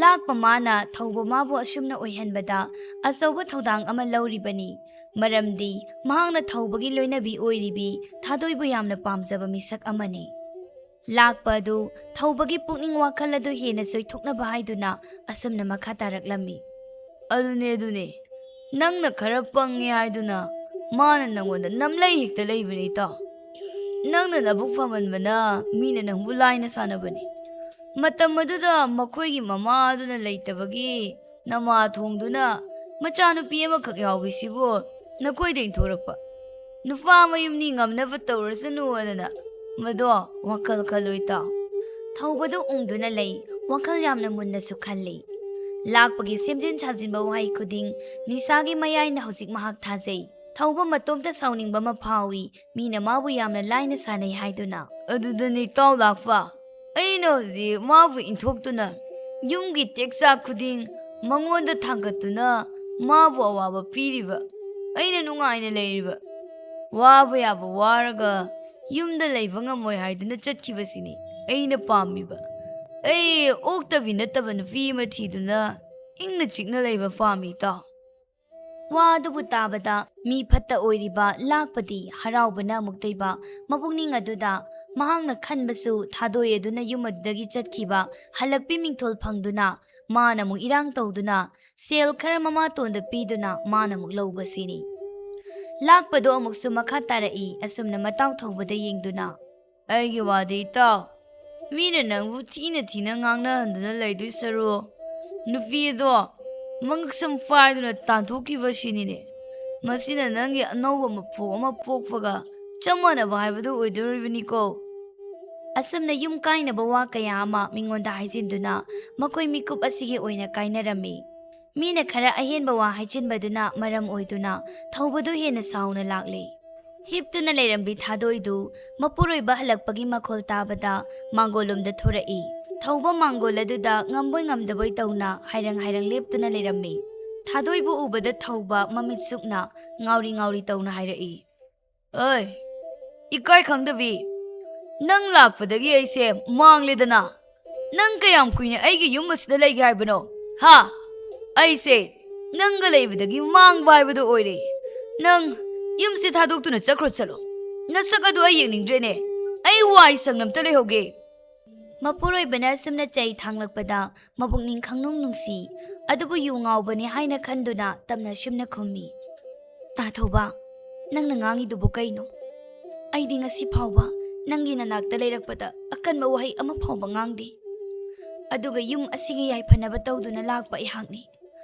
ꯂꯥꯛꯄ ꯃꯥꯅ ꯊꯧꯕ ꯃꯥꯕꯨ ꯑꯁꯨꯝꯅ ꯑꯣꯏꯍꯟꯕꯗ ꯑꯆꯧꯕ ꯊꯧꯗꯥꯡ ꯑꯃ ꯂꯧꯔꯤꯕꯅꯤ꯫ ꯃꯔꯝꯗꯤ ꯃꯍꯥꯛꯅ ꯊꯧꯕꯒꯤ ꯂꯣꯏꯅꯕꯤ ꯑꯣꯏꯔꯤꯕꯤ ꯊꯥꯗꯣꯏꯕꯨ ꯌꯥꯝꯅ ꯄꯥꯝꯖꯕ ꯃꯤꯁꯛ ꯑꯃꯅꯤ꯫ ꯂꯥꯛꯄ ꯑꯗꯨ ꯊꯧꯕꯒꯤ ꯄꯨꯛꯅꯤꯡ ꯋꯥꯈꯜ ꯑꯗꯨ ꯍꯦꯟꯅ ꯆꯣꯏꯊꯣꯛꯅꯕ ꯍꯥꯏꯗꯨꯅ ꯑꯁꯨꯝꯅ ꯃꯈꯥ ꯇꯥꯔꯛꯂꯝꯃꯤ꯫ "ꯑꯗꯨꯅꯦ, ꯑꯗꯨꯅꯦ꯫ ꯅꯪꯅ ꯈꯔ ꯄꯪꯉꯦ ꯍꯥꯏꯗꯨꯅ ꯃꯥꯅ ꯅꯪꯉꯣꯟꯗ ꯅꯝꯂꯩ ꯍꯦꯛꯇ ꯂꯩꯕꯅꯤ, ꯏꯇꯥꯎ꯫ ꯅꯪꯅ ꯅꯕꯨꯛ ꯐꯃꯟꯕꯅ ꯃꯤꯅ ꯅꯪꯕꯨ ꯂꯥꯏꯅ ꯁꯥꯟꯅꯕꯅꯤ꯫ ꯃꯇꯝ ꯑꯗꯨꯗ ꯃꯈꯣꯏꯒꯤ ꯃꯃꯥ ꯑꯗꯨꯅ ꯂꯩꯇꯕꯒꯤ ꯅꯃꯥ ꯊꯣꯡꯗꯨꯅ ꯃꯆꯥꯅꯨꯄꯤ ꯑꯃꯈꯛ ꯌꯥꯎꯕꯤꯁꯤꯕꯨ ꯅꯈꯣꯏꯗ ꯏꯟꯊꯣꯔꯛꯄ꯫ ꯅꯨꯄꯥ ꯃꯌꯨꯝꯅꯤ ꯉꯝꯅꯕ ꯇꯧꯔꯁꯅꯨ ꯑꯗꯨꯅ꯫ ꯃꯗꯣ ꯋꯥꯈꯜ ꯈꯜꯂꯨ, ꯏꯇꯥꯎ꯫" ꯊꯧꯕꯗꯨ ꯎꯪꯗꯨꯅ ꯂꯩ, ꯋꯥꯈꯜ ꯌꯥꯝꯅ ꯃꯨꯟꯅꯁꯨ ꯈꯜꯂꯤ꯫ ꯂꯥꯛꯄꯒꯤ ꯁꯦꯝꯖꯤꯟ ꯁꯥꯖꯤꯟꯕ ꯋꯥꯍꯩ ꯈꯨꯗꯤꯡ ꯅꯤꯁꯥꯒꯤ ꯃꯌꯥꯏꯅ ꯍꯧꯖꯤꯛ ꯃꯍꯥꯛ ꯊꯥꯖꯩ꯫ ꯊꯧꯕ ꯃꯇꯣꯝꯇ ꯁꯥꯎꯅꯤꯡꯕ ꯑꯃ ꯐꯥꯎꯏ, ꯃꯤꯅ ꯃꯥꯕꯨ ꯌꯥꯝꯅ ꯂꯥꯏꯅ ꯁꯥꯟꯅꯩ ꯍꯥꯏꯗꯨꯅ꯫ ꯑꯗꯨꯗꯅꯤ ꯏꯇꯥꯎ ꯂꯥꯛꯄ, ꯑꯩꯅ ꯍꯧꯖꯤꯛ ꯃꯥꯕꯨ ꯏꯟꯊꯣꯛꯇꯨꯅ ꯌꯨꯝꯒꯤ ꯇꯦꯛꯆꯥꯛ ꯈꯨꯗꯤꯡ ꯃꯉꯣꯟꯗ ꯊꯥꯡꯒꯠꯇꯨꯅ ꯃꯥꯕꯨ ꯑꯋꯥꯕ ꯄꯤꯔꯤꯕ꯫ ꯑꯩꯅ ꯅꯨꯡꯉꯥꯏꯅ ꯂꯩꯔꯤꯕ꯫ ꯋꯥꯕ ꯌꯥꯕ ꯋꯥꯔꯒ ꯌꯨꯝꯗ ꯂꯩꯕ ꯉꯝꯃꯣꯏ ꯍꯥꯏꯗꯨꯅ ꯆꯠꯈꯤꯕꯁꯤꯅꯤ ꯑꯩꯅ ꯄꯥꯝꯃꯤꯕ꯫ ꯑꯩ ꯑꯣꯛꯇꯕꯤ ꯅꯠꯇꯕ ꯅꯨꯄꯤ ꯑꯃ ꯊꯤꯗꯨꯅ ꯏꯪꯅ ꯆꯤꯛꯅ ꯂꯩꯕ ꯄꯥꯝꯃꯤ ꯏꯇꯥꯎ꯫ ꯋꯥ ꯑꯗꯨꯕꯨ ꯇꯥꯕꯗ ꯃꯤ ꯐꯠꯇ ꯑꯣꯏꯔꯤꯕ ꯂꯥꯛꯄꯗꯤ ꯍꯔꯥꯎꯕꯅ ꯑꯃꯨꯛ ꯇꯩꯕ꯫ ꯃꯄꯨꯛꯅꯤꯡ ꯑꯗꯨꯗ ꯃꯍꯥꯛꯅ ꯈꯟꯕꯁꯨ ꯊꯥꯗꯣꯛꯑꯦ ꯑꯗꯨꯅ ꯌꯨꯝ ꯑꯗꯨꯗꯒꯤ ꯆꯠꯈꯤꯕ꯫ ꯍꯜꯂꯛꯄꯤ ꯃꯤꯡꯊꯣꯜ ꯐꯪꯗꯨꯅ ꯃꯥꯅ ꯑꯃꯨꯛ ꯏꯔꯥꯡ ꯇꯧꯗꯨꯅ ꯁꯦꯜ ꯈꯔ ꯃꯃꯥꯇꯣꯟꯗ ꯄꯤꯗꯨꯅ ꯃꯥꯅ ꯑꯃꯨꯛ ꯂꯧꯕꯁꯤꯅꯤ꯫ ꯂꯥꯛꯄꯗꯣ ꯑꯃꯨꯛꯁꯨ ꯃꯈꯥ ꯇꯥꯔꯛꯏ, ꯑꯁꯨꯝꯅ ꯃꯇꯥꯎ ꯊꯧꯕꯗ ꯌꯦꯡꯗꯨꯅ꯫ ꯑꯩꯒꯤ ꯋꯥꯗꯤ ꯏꯇꯥꯎ, ꯃꯤꯅ ꯅꯪꯕꯨ ꯊꯤꯅ ꯊꯤꯅ ꯉꯥꯡꯅꯍꯟꯗꯨꯅ ꯂꯩꯗꯣꯏ ꯁꯔꯨꯛ, ꯅꯨꯄꯤ ꯑꯗꯣ ꯃꯉꯛꯁꯝ ꯄꯥꯏꯗꯨꯅ ꯇꯥꯟꯊꯣꯛꯈꯤꯕ ꯁꯤꯅꯤꯅꯦ꯫ ꯃꯁꯤꯅ ꯅꯪꯒꯤ ꯑꯅꯧꯕ ꯃꯄꯣꯛ ꯑꯃ ꯄꯣꯛꯄꯒ ꯆꯞ ꯃꯥꯟꯅꯕ ꯍꯥꯏꯕꯗꯨ ꯑꯣꯏꯗꯣꯔꯤꯕꯅꯤꯀꯣ꯫ ꯑꯁꯨꯝꯅ ꯌꯨꯝ ꯀꯥꯏꯅꯕ ꯋꯥ ꯀꯌꯥ ꯑꯃ ꯃꯤꯉꯣꯟꯗ ꯍꯥꯏꯖꯤꯟꯗꯨꯅ ꯃꯈꯣꯏ ꯃꯤꯀꯨꯞ ꯑꯁꯤꯒꯤ ꯑꯣꯏꯅ ꯀꯥꯏꯅꯔꯝꯃꯤ꯫ ꯃꯤꯅ ꯈꯔ ꯑꯍꯦꯟꯕ ꯋꯥ ꯍꯥꯏꯖꯤꯟꯕꯗꯨꯅ ꯃꯔꯝ ꯑꯣꯏꯗꯨꯅ ꯊꯧꯕꯗꯨ ꯍꯦꯟꯅ ꯁꯥꯎꯅ ꯂꯥꯛꯂꯤ꯫ ꯍꯤꯞꯇꯨꯅ ꯂꯩꯔꯝꯕꯤ ꯊꯥꯗꯣꯏꯗꯨ ꯃꯄꯨꯔꯣꯏꯕ ꯍꯜꯂꯛꯄꯒꯤ ꯃꯈꯣꯜ ꯇꯥꯕꯗ ꯃꯥꯡꯒꯣꯜꯂꯣꯝꯗ ꯊꯣꯔꯛꯏ꯫ ꯊꯧꯕ ꯃꯥꯡꯒꯣꯜ ꯑꯗꯨꯗ ꯉꯝꯕꯣꯏ ꯉꯝꯗꯕꯣꯏ ꯇꯧꯅ ꯍꯥꯏꯔꯪ ꯍꯥꯏꯔꯪ ꯂꯦꯞꯇꯨꯅ ꯂꯩꯔꯝꯃꯤ꯫ ꯊꯥꯗꯣꯏꯕꯨ ꯎꯕꯗ ꯊꯧꯕ ꯃꯃꯤꯠ ꯁꯨꯛꯅ ꯉꯥꯎꯔꯤ ꯉꯥꯎꯔꯤ ꯇꯧꯅ ꯍꯥꯏꯔꯛꯏ꯫ ꯑꯣꯏ, ꯏꯀꯥꯏ ꯈꯪꯗꯕꯤ, ꯅꯪ ꯂꯥꯛꯄꯗꯒꯤ ꯑꯩꯁꯦ ꯃꯥꯡꯂꯦꯗꯅ꯫ ꯅꯪ ꯀꯌꯥꯝ ꯀꯨꯏꯅ ꯑꯩꯒꯤ ꯌꯨꯝ ꯑꯁꯤꯗ ꯂꯩꯒꯦ ꯍꯥꯏꯕꯅꯣ? ꯍꯥ? ꯑꯩꯁꯦ ꯅꯪꯒ ꯂꯩꯕꯗꯒꯤ ꯃꯥꯡꯕ ꯍꯥꯏꯕꯗꯨ ꯑꯣꯏꯔꯦ꯫ ꯅꯪ ꯌꯨꯝꯁꯦ ꯊꯥꯗꯣꯛꯇꯨꯅ ꯆꯠꯈ꯭ꯔꯣ ꯆꯠꯂꯣ꯫ ꯅꯁꯛ ꯑꯗꯨ ꯑꯩ ꯌꯦꯡꯅꯤꯡꯗ꯭ꯔꯦꯅꯦ꯫ ꯑꯩ ꯋꯥꯏ ꯁꯪꯅ ꯑꯝꯇ ꯂꯩꯍꯧꯒꯦ꯫ ꯃꯄꯨꯔꯣꯏꯕꯅ ꯑꯁꯨꯝꯅ ꯆꯩ ꯊꯥꯡꯂꯛꯄꯗ ꯃꯕꯨꯛꯅꯤꯡ ꯈꯪꯅꯨꯡ ꯅꯨꯡꯁꯤ, ꯑꯗꯨꯕꯨ ꯌꯨ ꯉꯥꯎꯕꯅꯤ ꯍꯥꯏꯅ ꯈꯟꯗꯨꯅ ꯇꯞꯅ ꯑꯁꯨꯝꯅ ꯈꯨꯝꯃꯤ꯫ ꯇꯥ ꯊꯧꯕ, ꯅꯪꯅ ꯉꯥꯡꯉꯤꯗꯨꯕꯨ ꯀꯩꯅꯣ? ꯑꯩꯗꯤ ꯉꯁꯤ ꯐꯥꯎꯕ ꯅꯪꯒꯤ ꯅꯅꯥꯛꯇ ꯂꯩꯔꯛꯄꯗ ꯑꯀꯟꯕ ꯋꯥꯍꯩ ꯑꯃ ꯐꯥꯎꯕ ꯉꯥꯡꯗꯦ꯫ ꯑꯗꯨꯒ ꯌꯨꯝ ꯑꯁꯤꯒꯤ ꯌꯥꯏꯐꯅꯕ ꯇꯧꯗꯨꯅ ꯂꯥꯛꯄ ꯑꯩꯍꯥꯛꯅꯤ꯫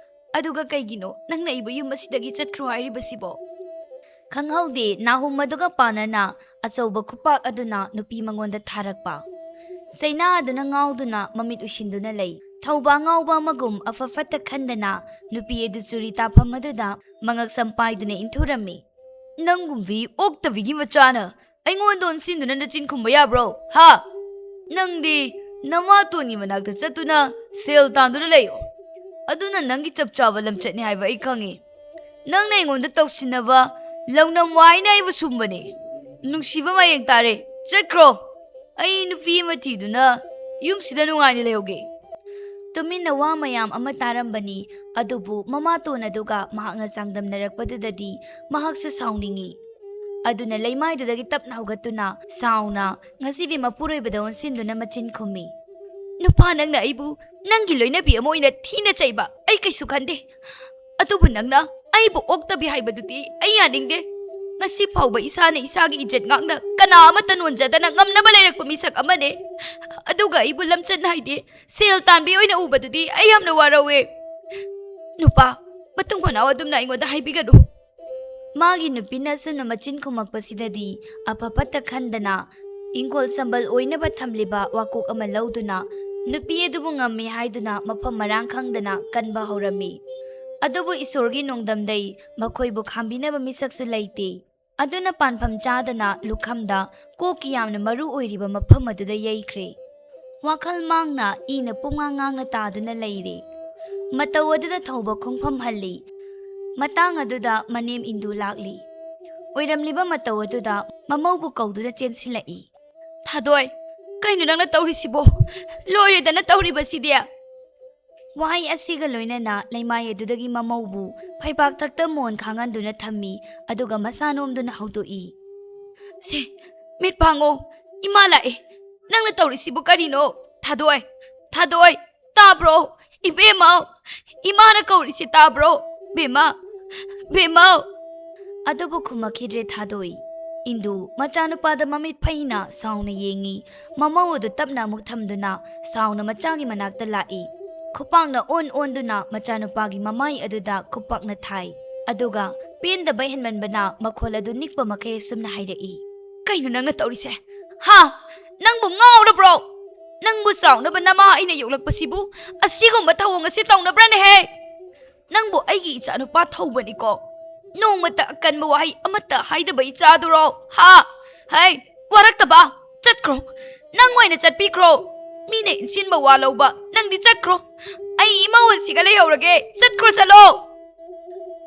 ꯑꯗꯨꯒ ꯀꯩꯒꯤꯅꯣ ꯅꯪꯅ ꯑꯩꯕꯨ ꯌꯨꯝ ꯑꯁꯤꯗꯒꯤ ꯆꯠꯈ꯭ꯔꯣ ꯍꯥꯏꯔꯤꯕꯁꯤꯕꯣ? ꯈꯪꯍꯧꯗꯦ, ꯅꯥꯍꯨꯝ ꯑꯗꯨꯒ ꯄꯥꯅꯅ ꯑꯆꯧꯕ ꯈꯨꯄꯥꯛ ꯑꯗꯨꯅ ꯅꯨꯄꯤ ꯃꯉꯣꯟꯗ ꯊꯥꯔꯛꯄ꯫ ꯆꯩꯅꯥ ꯑꯗꯨꯅ ꯉꯥꯎꯗꯨꯅ ꯃꯃꯤꯠ ꯎꯏꯁꯤꯟꯗꯨꯅ ꯂꯩ꯫ ꯊꯧꯕ ꯑꯉꯥꯎꯕ ꯑꯃꯒꯨꯝ ꯑꯐ ꯐꯠꯇ ꯈꯟꯗꯅ ꯅꯨꯄꯤ ꯑꯗꯨ ꯆꯨꯔꯤ ꯇꯥꯐꯝ ꯑꯗꯨꯗ ꯃꯉꯛꯁꯝ ꯄꯥꯏꯗꯨꯅ ꯏꯟꯊꯨꯔꯝꯃꯤ꯫ "ꯅꯪꯒꯨꯝꯕꯤ ꯑꯣꯛꯇꯕꯤꯒꯤ ꯃꯆꯥꯅ ꯑꯩꯉꯣꯟꯗ ꯑꯣꯟꯁꯤꯟꯗꯨꯅ ꯅꯆꯤꯟ ꯈꯨꯝꯕ ꯌꯥꯕ꯭ꯔꯣ? ꯍꯥ? ꯅꯪꯗꯤ ꯅꯃꯥꯇꯣꯟꯒꯤ ꯃꯅꯥꯛꯇ ꯆꯠꯇꯨꯅ ꯁꯦꯜ ꯇꯥꯟꯗꯨꯅ ꯂꯩꯌꯣ꯫ ꯑꯗꯨꯅ ꯅꯪꯒꯤ ꯆꯞ ꯆꯥꯕ ꯂꯝꯆꯠꯅꯤ ꯍꯥꯏꯕ ꯑꯩ ꯈꯪꯉꯤ꯫ ꯅꯪꯅ ꯑꯩꯉꯣꯟꯗ ꯇꯧꯁꯤꯟꯅꯕ ꯂꯧꯅꯝ ꯋꯥꯏꯅ ꯑꯩꯕꯨ ꯁꯨꯝꯕꯅꯤ꯫ ꯅꯨꯡꯁꯤꯕ ꯃꯌꯦꯡ ꯇꯥꯔꯦ꯫ ꯆꯠꯈ꯭ꯔꯣ꯫ ꯑꯩ ꯅꯨꯄꯤ ꯑꯃ ꯊꯤꯗꯨꯅ ꯌꯨꯝꯁꯤꯗ ꯅꯨꯡꯉꯥꯏꯅ ꯂꯩꯍꯧꯒꯦ꯫" ꯇꯨꯃꯤꯟꯅ ꯋꯥ ꯃꯌꯥꯝ ꯑꯃ ꯇꯥꯔꯝꯕꯅꯤ, ꯑꯗꯨꯕꯨ ꯃꯃꯥꯇꯣꯟ ꯑꯗꯨꯒ ꯃꯍꯥꯛꯅ ꯆꯥꯡꯗꯝꯅꯔꯛꯄꯗꯨꯗꯗꯤ ꯃꯍꯥꯛꯁꯨ ꯁꯥꯎꯅꯤꯡꯏ꯫ ꯑꯗꯨꯅ ꯂꯩꯃꯥꯏꯗꯨꯗꯒꯤ ꯇꯞꯅ ꯍꯧꯒꯠꯇꯨꯅ ꯁꯥꯎꯅ ꯉꯁꯤꯗꯤ ꯃꯄꯨꯔꯣꯏꯕꯗ ꯑꯣꯟꯁꯤꯟꯗꯨꯅ ꯃꯆꯤꯟ ꯈꯨꯝꯃꯤ꯫ "ꯅꯨꯄꯥ, ꯅꯪꯅ ꯑꯩꯕꯨ ꯅꯪꯒꯤ ꯂꯣꯏꯅꯕꯤ ꯑꯃ ꯑꯣꯏꯅ ꯊꯤꯅ ꯆꯩꯕ ꯑꯩ ꯀꯩꯁꯨ ꯈꯟꯗꯦ꯫ ꯑꯗꯨꯕꯨ ꯅꯪꯅ ꯑꯩꯕꯨ ꯑꯣꯛꯇꯕꯤ ꯍꯥꯏꯕꯗꯨꯗꯤ ꯑꯩ ꯌꯥꯅꯤꯡꯗꯦ꯫ ꯉꯁꯤ ꯐꯥꯎꯕ ꯏꯁꯥꯅ ꯏꯁꯥꯒꯤ ꯏꯖꯠ ꯉꯥꯛꯅ ꯀꯅꯥ ꯑꯃꯠꯇ ꯅꯣꯟꯖꯗꯅ ꯉꯝꯅꯕ ꯂꯩꯔꯛꯄ ꯃꯤꯁꯛ ꯑꯃꯅꯦ꯫ ꯑꯗꯨꯒ ꯑꯩꯕꯨ ꯂꯝꯆꯠ ꯅꯥꯏꯗꯦ, ꯁꯦꯜ ꯇꯥꯟꯕꯤ ꯑꯣꯏꯅ ꯎꯕꯗꯨꯗꯤ ꯑꯩ ꯌꯥꯝꯅ ꯋꯥꯔꯧꯋꯦ꯫ ꯅꯨꯄꯥ, ꯃꯇꯨꯡ ꯃꯅꯥꯎ ꯑꯗꯨꯝꯅ ꯑꯩꯉꯣꯟꯗ ꯍꯥꯏꯕꯤꯒꯅꯨ꯫" ꯃꯥꯒꯤ ꯅꯨꯄꯤꯅ ꯑꯁꯨꯝꯅ ꯃꯆꯤꯟ ꯈꯨꯝꯃꯛꯄꯁꯤꯗꯗꯤ ꯑꯐ ꯐꯠꯇ ꯈꯟꯗꯅ ꯏꯪꯈꯣꯜ ꯁꯝꯕꯜ ꯑꯣꯏꯅꯕ ꯊꯝꯂꯤꯕ ꯋꯥꯀꯣꯛ ꯑꯃ ꯂꯧꯗꯨꯅ ꯅꯨꯄꯤ ꯑꯗꯨꯕꯨ ꯉꯝꯃꯤ ꯍꯥꯏꯗꯨꯅ ꯃꯐꯝ ꯃꯔꯥꯡ ꯈꯪꯗꯅ ꯀꯟꯕ ꯍꯧꯔꯝꯃꯤ꯫ ꯑꯗꯨꯕꯨ ꯏꯁꯣꯔꯒꯤ ꯅꯣꯡꯗꯝꯗꯩ ꯃꯈꯣꯏꯕꯨ ꯈꯥꯝꯕꯤꯅꯕ ꯃꯤꯁꯛꯁꯨ ꯂꯩꯇꯦ꯫ ꯑꯗꯨꯅ ꯄꯥꯟꯐꯝ ꯆꯥꯗꯅ ꯂꯨꯈꯝꯗ ꯀꯣꯛꯀꯤ ꯌꯥꯝꯅ ꯃꯔꯨ ꯑꯣꯏꯔꯤꯕ ꯃꯐꯝ ꯑꯗꯨꯗ ꯌꯩꯈ꯭ꯔꯦ꯫ ꯋꯥꯈꯜ ꯃꯥꯡꯅ ꯏꯅ ꯄꯨꯡꯉꯥꯡ ꯉꯥꯡꯅ ꯇꯥꯗꯨꯅ ꯂꯩꯔꯦ꯫ ꯃꯇꯧ ꯑꯗꯨꯗ ꯊꯧꯕ ꯈꯣꯡꯐꯝ ꯍꯜꯂꯤ꯫ ꯃꯇꯥꯡ ꯑꯗꯨꯗ ꯃꯅꯦꯝ ꯏꯟꯗꯨ ꯂꯥꯛꯂꯤ꯫ ꯑꯣꯏꯔꯝꯂꯤꯕ ꯃꯇꯧ ꯑꯗꯨꯗ ꯃꯃꯧꯕꯨ ꯀꯧꯗꯨꯅ ꯆꯦꯟꯁꯤꯜꯂꯛꯏ꯫ "ꯊꯥꯗꯣꯏ, ꯀꯩꯅꯣ ꯅꯪꯅ ꯇꯧꯔꯤꯁꯤꯕꯣ? ꯂꯣꯏꯔꯦꯗꯅ ꯇꯧꯔꯤꯕꯁꯤꯗꯤ!" ꯋꯥꯍꯩ ꯑꯁꯤꯒ ꯂꯣꯏꯅꯅ ꯂꯩꯃꯥꯏ ꯑꯗꯨꯗꯒꯤ ꯃꯃꯧꯕꯨ ꯐꯩꯕꯥꯛ ꯊꯛꯇ ꯃꯣꯟ ꯈꯥꯡꯍꯟꯗꯨꯅ ꯊꯝꯃꯤ, ꯑꯗꯨꯒ ꯃꯁꯥ ꯅꯣꯝꯗꯨꯅ ꯍꯧꯗꯣꯛꯏ꯫ "ꯁꯦ, ꯃꯤꯠ ꯄꯥꯡꯉꯣ, ꯏꯃꯥ ꯂꯥꯛꯑꯦ꯫ ꯅꯪꯅ ꯇꯧꯔꯤꯁꯤꯕꯨ ꯀꯔꯤꯅꯣ? ꯊꯥꯗꯣꯏ, ꯊꯥꯗꯣꯏ, ꯇꯥꯕ꯭ꯔꯣ? ꯏꯕꯦꯝꯃ, ꯏꯃꯥꯅ ꯀꯧꯔꯤꯁꯤ ꯇꯥꯕ꯭ꯔꯣ? ꯕꯦꯝꯃ, ꯕꯦꯝꯃ!" ꯑꯗꯨꯕꯨ ꯈꯨꯝꯃꯛꯈꯤꯗ꯭ꯔꯦ ꯊꯥꯗꯣꯏ꯫ ꯏꯟꯗꯨ ꯃꯆꯥꯅꯨꯄꯥꯗ ꯃꯃꯤꯠ ꯐꯩꯅ ꯁꯥꯎꯅ ꯌꯦꯡꯉꯤ꯫ ꯃꯃꯧ ꯑꯗꯨ ꯇꯞꯅ ꯑꯃꯨꯛ ꯊꯝꯗꯨꯅ ꯁꯥꯎꯅ ꯃꯆꯥꯒꯤ ꯃꯅꯥꯛꯇ ꯂꯥꯛꯏ꯫ ꯈꯨꯄꯥꯛꯅ ꯑꯣꯟ ꯑꯣꯟꯗꯨꯅ ꯃꯆꯥꯅꯨꯄꯥꯒꯤ ꯃꯃꯥꯏ ꯑꯗꯨꯗ ꯈꯨꯄꯥꯛꯅ ꯊꯥꯏ꯫ ꯑꯗꯨꯒ ꯄꯦꯟꯗꯕ ꯍꯦꯟꯃꯟꯕꯅ ꯃꯈꯣꯜ ꯑꯗꯨ ꯅꯤꯛꯄ ꯃꯈꯩ ꯑꯁꯨꯝꯅ ꯍꯥꯏꯔꯛꯏ꯫ "ꯀꯩꯅꯣ ꯅꯪꯅ ꯇꯧꯔꯤꯁꯦ? ꯍꯥ? ꯅꯪꯕꯨ ꯉꯥꯎꯔꯕ꯭ꯔꯣ? ꯅꯪꯕꯨ ꯆꯥꯎꯅꯕ ꯅꯃꯥ ꯑꯩꯅ ꯌꯣꯛꯂꯛꯄꯁꯤꯕꯨ ꯑꯁꯤꯒꯨꯝꯕ ꯊꯧꯑꯣꯡ ꯑꯁꯤ ꯇꯧꯅꯕ꯭ꯔꯅꯦꯍꯦ? ꯅꯪꯕꯨ ꯑꯩꯒꯤ ꯏꯆꯥꯅꯨꯄꯥ ꯊꯧꯕꯅꯤꯀꯣ꯫ ꯅꯣꯡꯃꯇ ꯑꯀꯟꯕ ꯋꯥꯍꯩ ꯑꯃꯠꯇ ꯍꯥꯏꯗꯕ ꯏꯆꯥꯗꯨꯔꯣ? ꯍꯥ? ꯍꯩ, ꯋꯥꯔꯛꯇꯕ! ꯆꯠꯈ꯭ꯔꯣ꯫ ꯅꯪ ꯑꯣꯏꯅ ꯆꯠꯄꯤꯈ꯭ꯔꯣ꯫ ꯃꯤꯅ ꯏꯟꯁꯤꯟꯕ ꯋꯥ ꯂꯧꯕ, ꯅꯪꯗꯤ ꯆꯠꯈ꯭ꯔꯣ꯫ ꯑꯩ ꯏꯃꯧ ꯑꯁꯤꯒ ꯂꯩꯍꯧꯔꯒꯦ꯫ ꯆꯠꯈ꯭ꯔꯣ, ꯆꯠꯂꯣ!"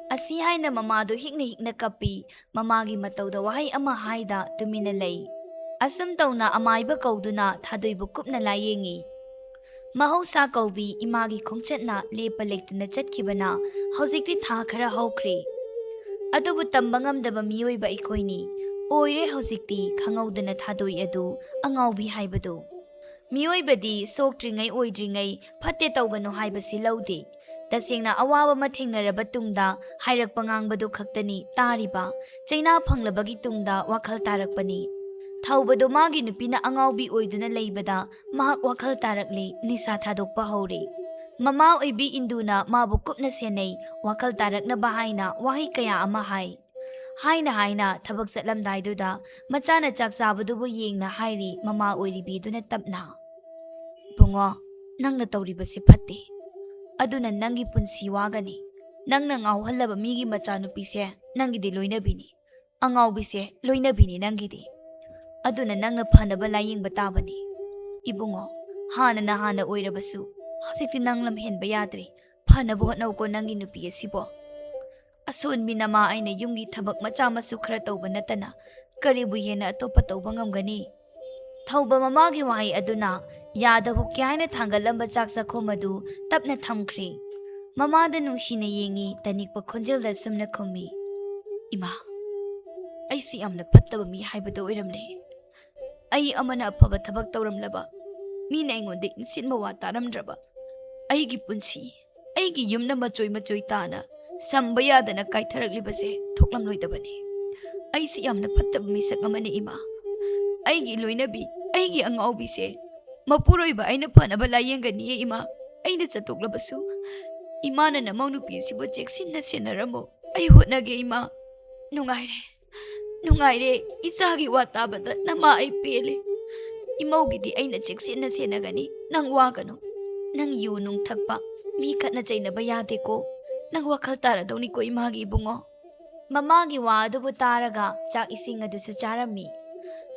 ꯑꯁꯤ ꯍꯥꯏꯅ ꯃꯃꯥꯗꯨ ꯍꯤꯛꯅ ꯍꯤꯛꯅ ꯀꯞꯄꯤ꯫ ꯃꯃꯥꯒꯤ ꯃꯇꯧꯗ ꯋꯥꯍꯩ ꯑꯃ ꯍꯥꯏꯗ ꯇꯨꯃꯤꯟꯅ ꯂꯩ꯫ ꯑꯁꯨꯝ ꯇꯧꯅ ꯑꯃꯥꯏꯕ ꯀꯧꯗꯨꯅ ꯊꯥꯗꯣꯏꯕꯨ ꯀꯨꯞꯅ ꯂꯥꯌꯦꯡꯉꯤ꯫ ꯃꯍꯧꯁꯥ ꯀꯧꯕꯤ ꯏꯃꯥꯒꯤ ꯈꯣꯡꯆꯠꯅ ꯂꯦꯞꯄ ꯂꯩꯇꯅ ꯆꯠꯈꯤꯕꯅ ꯍꯧꯖꯤꯛꯇꯤ ꯊꯥ ꯈꯔ ꯍꯧꯈ꯭ꯔꯦ꯫ ꯑꯗꯨꯕꯨ ꯇꯝꯕ ꯉꯝꯗꯕ ꯃꯤꯑꯣꯏꯕ ꯑꯩꯈꯣꯏꯅꯤ꯫ ꯑꯣꯏꯔꯦ ꯍꯧꯖꯤꯛꯇꯤ ꯈꯪꯍꯧꯗꯅ ꯊꯥꯗꯣꯏ ꯑꯗꯨ ꯑꯉꯥꯎꯕꯤ ꯍꯥꯏꯕꯗꯨ꯫ ꯃꯤꯑꯣꯏꯕꯗꯤ ꯁꯣꯛꯇ꯭ꯔꯤꯉꯩ ꯑꯣꯏꯗ꯭ꯔꯤꯉꯩ ꯐꯠꯇꯦ ꯇꯧꯒꯅꯨ ꯍꯥꯏꯕꯁꯤ ꯂꯧꯗꯦ꯫ ꯇꯁꯦꯡꯅ ꯑꯋꯥꯕ ꯑꯃ ꯊꯦꯡꯅꯔꯕ ꯇꯨꯡꯗ ꯍꯥꯏꯔꯛꯄ ꯉꯥꯡꯕꯗꯨ ꯈꯛꯇꯅꯤ ꯇꯥꯔꯤꯕ꯫ ꯆꯩꯅꯥ ꯐꯪꯂꯕꯒꯤ ꯇꯨꯡꯗ ꯋꯥꯈꯜ ꯇꯥꯔꯛꯄꯅꯤ꯫ ꯊꯧꯕꯗꯨ ꯃꯥꯒꯤ ꯅꯨꯄꯤꯅ ꯑꯉꯥꯎꯕꯤ ꯑꯣꯏꯗꯨꯅ ꯂꯩꯕꯗ ꯃꯍꯥꯛ ꯋꯥꯈꯜ ꯇꯥꯔꯛꯂꯦ, ꯅꯤꯁꯥ ꯊꯥꯗꯣꯛꯄ ꯍꯧꯔꯦ꯫ ꯃꯃꯥ ꯑꯣꯏꯕꯤ ꯏꯟꯗꯨꯅ ꯃꯥꯕꯨ ꯀꯨꯞꯅ ꯁꯦꯟꯅꯩ, ꯋꯥꯈꯜ ꯇꯥꯔꯛꯅꯕ ꯍꯥꯏꯅ ꯋꯥꯍꯩ ꯀꯌꯥ ꯑꯃ ꯍꯥꯏ꯫ ꯍꯥꯏꯅ ꯍꯥꯏꯅ ꯊꯕꯛ ꯆꯠꯂꯝꯗꯥꯏꯗꯨꯗ ꯃꯆꯥꯅ ꯆꯥꯛ ꯆꯥꯕꯗꯨꯕꯨ ꯌꯦꯡꯅ ꯍꯥꯏꯔꯤ ꯃꯃꯥ ꯑꯣꯏꯔꯤꯕꯤꯗꯨꯅ ꯇꯞꯅ, "ꯏꯕꯨꯡꯉꯣ, ꯅꯪꯅ ꯇꯧꯔꯤꯕꯁꯤ ꯐꯠꯇꯦ꯫ ꯑꯗꯨꯅ ꯅꯪꯒꯤ ꯄꯨꯟꯁꯤ ꯋꯥꯒꯅꯤ꯫ ꯅꯪꯅ ꯉꯥꯎꯍꯜꯂꯕ ꯃꯤꯒꯤ ꯃꯆꯥꯅꯨꯄꯤꯁꯦ ꯅꯪꯒꯤꯗꯤ ꯂꯣꯏꯅꯕꯤꯅꯤ꯫ ꯑꯉꯥꯎꯕꯤꯁꯦ ꯂꯣꯏꯅꯕꯤꯅꯤ ꯅꯪꯒꯤꯗꯤ꯫ ꯑꯗꯨꯅ ꯅꯪꯅ ꯐꯅꯕ ꯂꯥꯌꯦꯡꯕ ꯇꯥꯕꯅꯤ꯫ ꯏꯕꯨꯡꯉꯣ, ꯍꯥꯟꯅꯅ ꯍꯥꯟꯅ ꯑꯣꯏꯔꯕꯁꯨ ꯍꯧꯖꯤꯛꯇꯤ ꯅꯪ ꯂꯝꯍꯦꯟꯕ ꯌꯥꯗ꯭ꯔꯦ꯫ ꯐꯅꯕ ꯍꯣꯠꯅꯧꯀꯣ ꯅꯪꯒꯤ ꯅꯨꯄꯤ ꯑꯁꯤꯕꯣ꯫ ꯑꯁꯣꯟꯕꯤ ꯅꯃꯥ ꯑꯩꯅ ꯌꯨꯝꯒꯤ ꯊꯕꯛ ꯃꯆꯥ ꯃꯁꯨ ꯈꯔ ꯇꯧꯕ ꯅꯠꯇꯅ ꯀꯔꯤꯕꯨ ꯍꯦꯟꯅ ꯑꯇꯣꯞꯄ ꯇꯧꯕ ꯉꯝꯒꯅꯤ?" ꯊꯧꯕ ꯃꯃꯥꯒꯤ ꯋꯥꯍꯩ ꯑꯗꯨꯅ ꯌꯥꯗ ꯍꯨꯛꯀꯦ ꯍꯥꯏꯅ ꯊꯥꯡꯒꯠꯂꯝꯕ ꯆꯥꯛ ꯆꯥꯛꯈꯨꯝ ꯑꯗꯨ ꯇꯞꯅ ꯊꯝꯈ꯭ꯔꯦ꯫ ꯃꯃꯥꯗ ꯅꯨꯡꯁꯤꯅ ꯌꯦꯡꯉꯤ, ꯇꯅꯤꯛꯄ ꯈꯣꯟꯖꯦꯜꯗ ꯑꯁꯨꯝꯅ ꯈꯨꯝꯃꯤ, "ꯏꯃꯥ, ꯑꯩꯁꯤ ꯌꯥꯝꯅ ꯐꯠꯇꯕ ꯃꯤ ꯍꯥꯏꯕꯗꯨ ꯑꯣꯏꯔꯝꯂꯦ꯫ ꯑꯩ ꯑꯃꯅ ꯑꯐꯕ ꯊꯕꯛ ꯇꯧꯔꯝꯂꯕ, ꯃꯤꯅ ꯑꯩꯉꯣꯟꯗ ꯏꯟꯁꯤꯟꯕ ꯋꯥ ꯇꯥꯔꯝꯗ꯭ꯔꯕ, ꯑꯩꯒꯤ ꯄꯨꯟꯁꯤ, ꯑꯩꯒꯤ ꯌꯨꯝꯅ ꯃꯆꯣꯏ ꯃꯆꯣꯏ ꯇꯥꯅ ꯁꯝꯕ ꯌꯥꯗꯅ ꯀꯥꯏꯊꯔꯛꯂꯤꯕꯁꯦ ꯊꯣꯛꯂꯝꯂꯣꯏꯗꯕꯅꯤ꯫ ꯑꯩꯁꯤ ꯌꯥꯝꯅ ꯐꯠꯇꯕ ꯃꯤꯁꯛ ꯑꯃꯅꯤ ꯏꯃꯥ꯫ ꯑꯩꯒꯤ ꯂꯣꯏꯅꯕꯤ, ꯑꯩꯒꯤ ꯑꯉꯥꯎꯕꯤꯁꯦ ꯃꯄꯨꯔꯣꯏꯕ ꯑꯩꯅ ꯐꯅꯕ ꯂꯥꯌꯦꯡꯒꯅꯤꯌꯦ ꯏꯃꯥ꯫ ꯑꯩꯅ ꯆꯠꯊꯣꯛꯂꯕꯁꯨ ꯏꯃꯥꯅ ꯅꯃꯧ ꯅꯨꯄꯤ ꯑꯁꯤꯕꯨ ꯆꯦꯛꯁꯤꯟꯅ ꯁꯦꯟꯅꯔꯝꯃꯨ꯫ ꯑꯩ ꯍꯣꯠꯅꯒꯦ ꯏꯃꯥ꯫ ꯅꯨꯡꯉꯥꯏꯔꯦ, ꯅꯨꯡꯉꯥꯏꯔꯦ꯫ ꯏꯆꯥꯒꯤ ꯋꯥ ꯇꯥꯕꯗ ꯅꯃꯥ ꯑꯩ ꯄꯦꯜꯂꯦ꯫ ꯏꯃꯧꯒꯤꯗꯤ ꯑꯩꯅ ꯆꯦꯛꯁꯤꯟꯅ ꯁꯦꯟꯅꯒꯅꯤ꯫ ꯅꯪ ꯋꯥꯒꯅꯨ꯫ ꯅꯪ ꯌꯨ ꯅꯨꯡ ꯊꯛꯄ, ꯃꯤ ꯈꯠꯅ ꯆꯩꯅꯕ ꯌꯥꯗꯦꯀꯣ꯫ ꯅꯪ ꯋꯥꯈꯜ ꯇꯥꯔꯗꯧꯅꯤꯀꯣ ꯏꯃꯥꯒꯤ ꯏꯕꯨꯡꯉꯣ꯫" ꯃꯃꯥꯒꯤ ꯋꯥ ꯑꯗꯨꯕꯨ ꯇꯥꯔꯒ ꯆꯥꯛ ꯏꯁꯤꯡ ꯑꯗꯨꯁꯨ ꯆꯥꯔꯝꯃꯤ꯫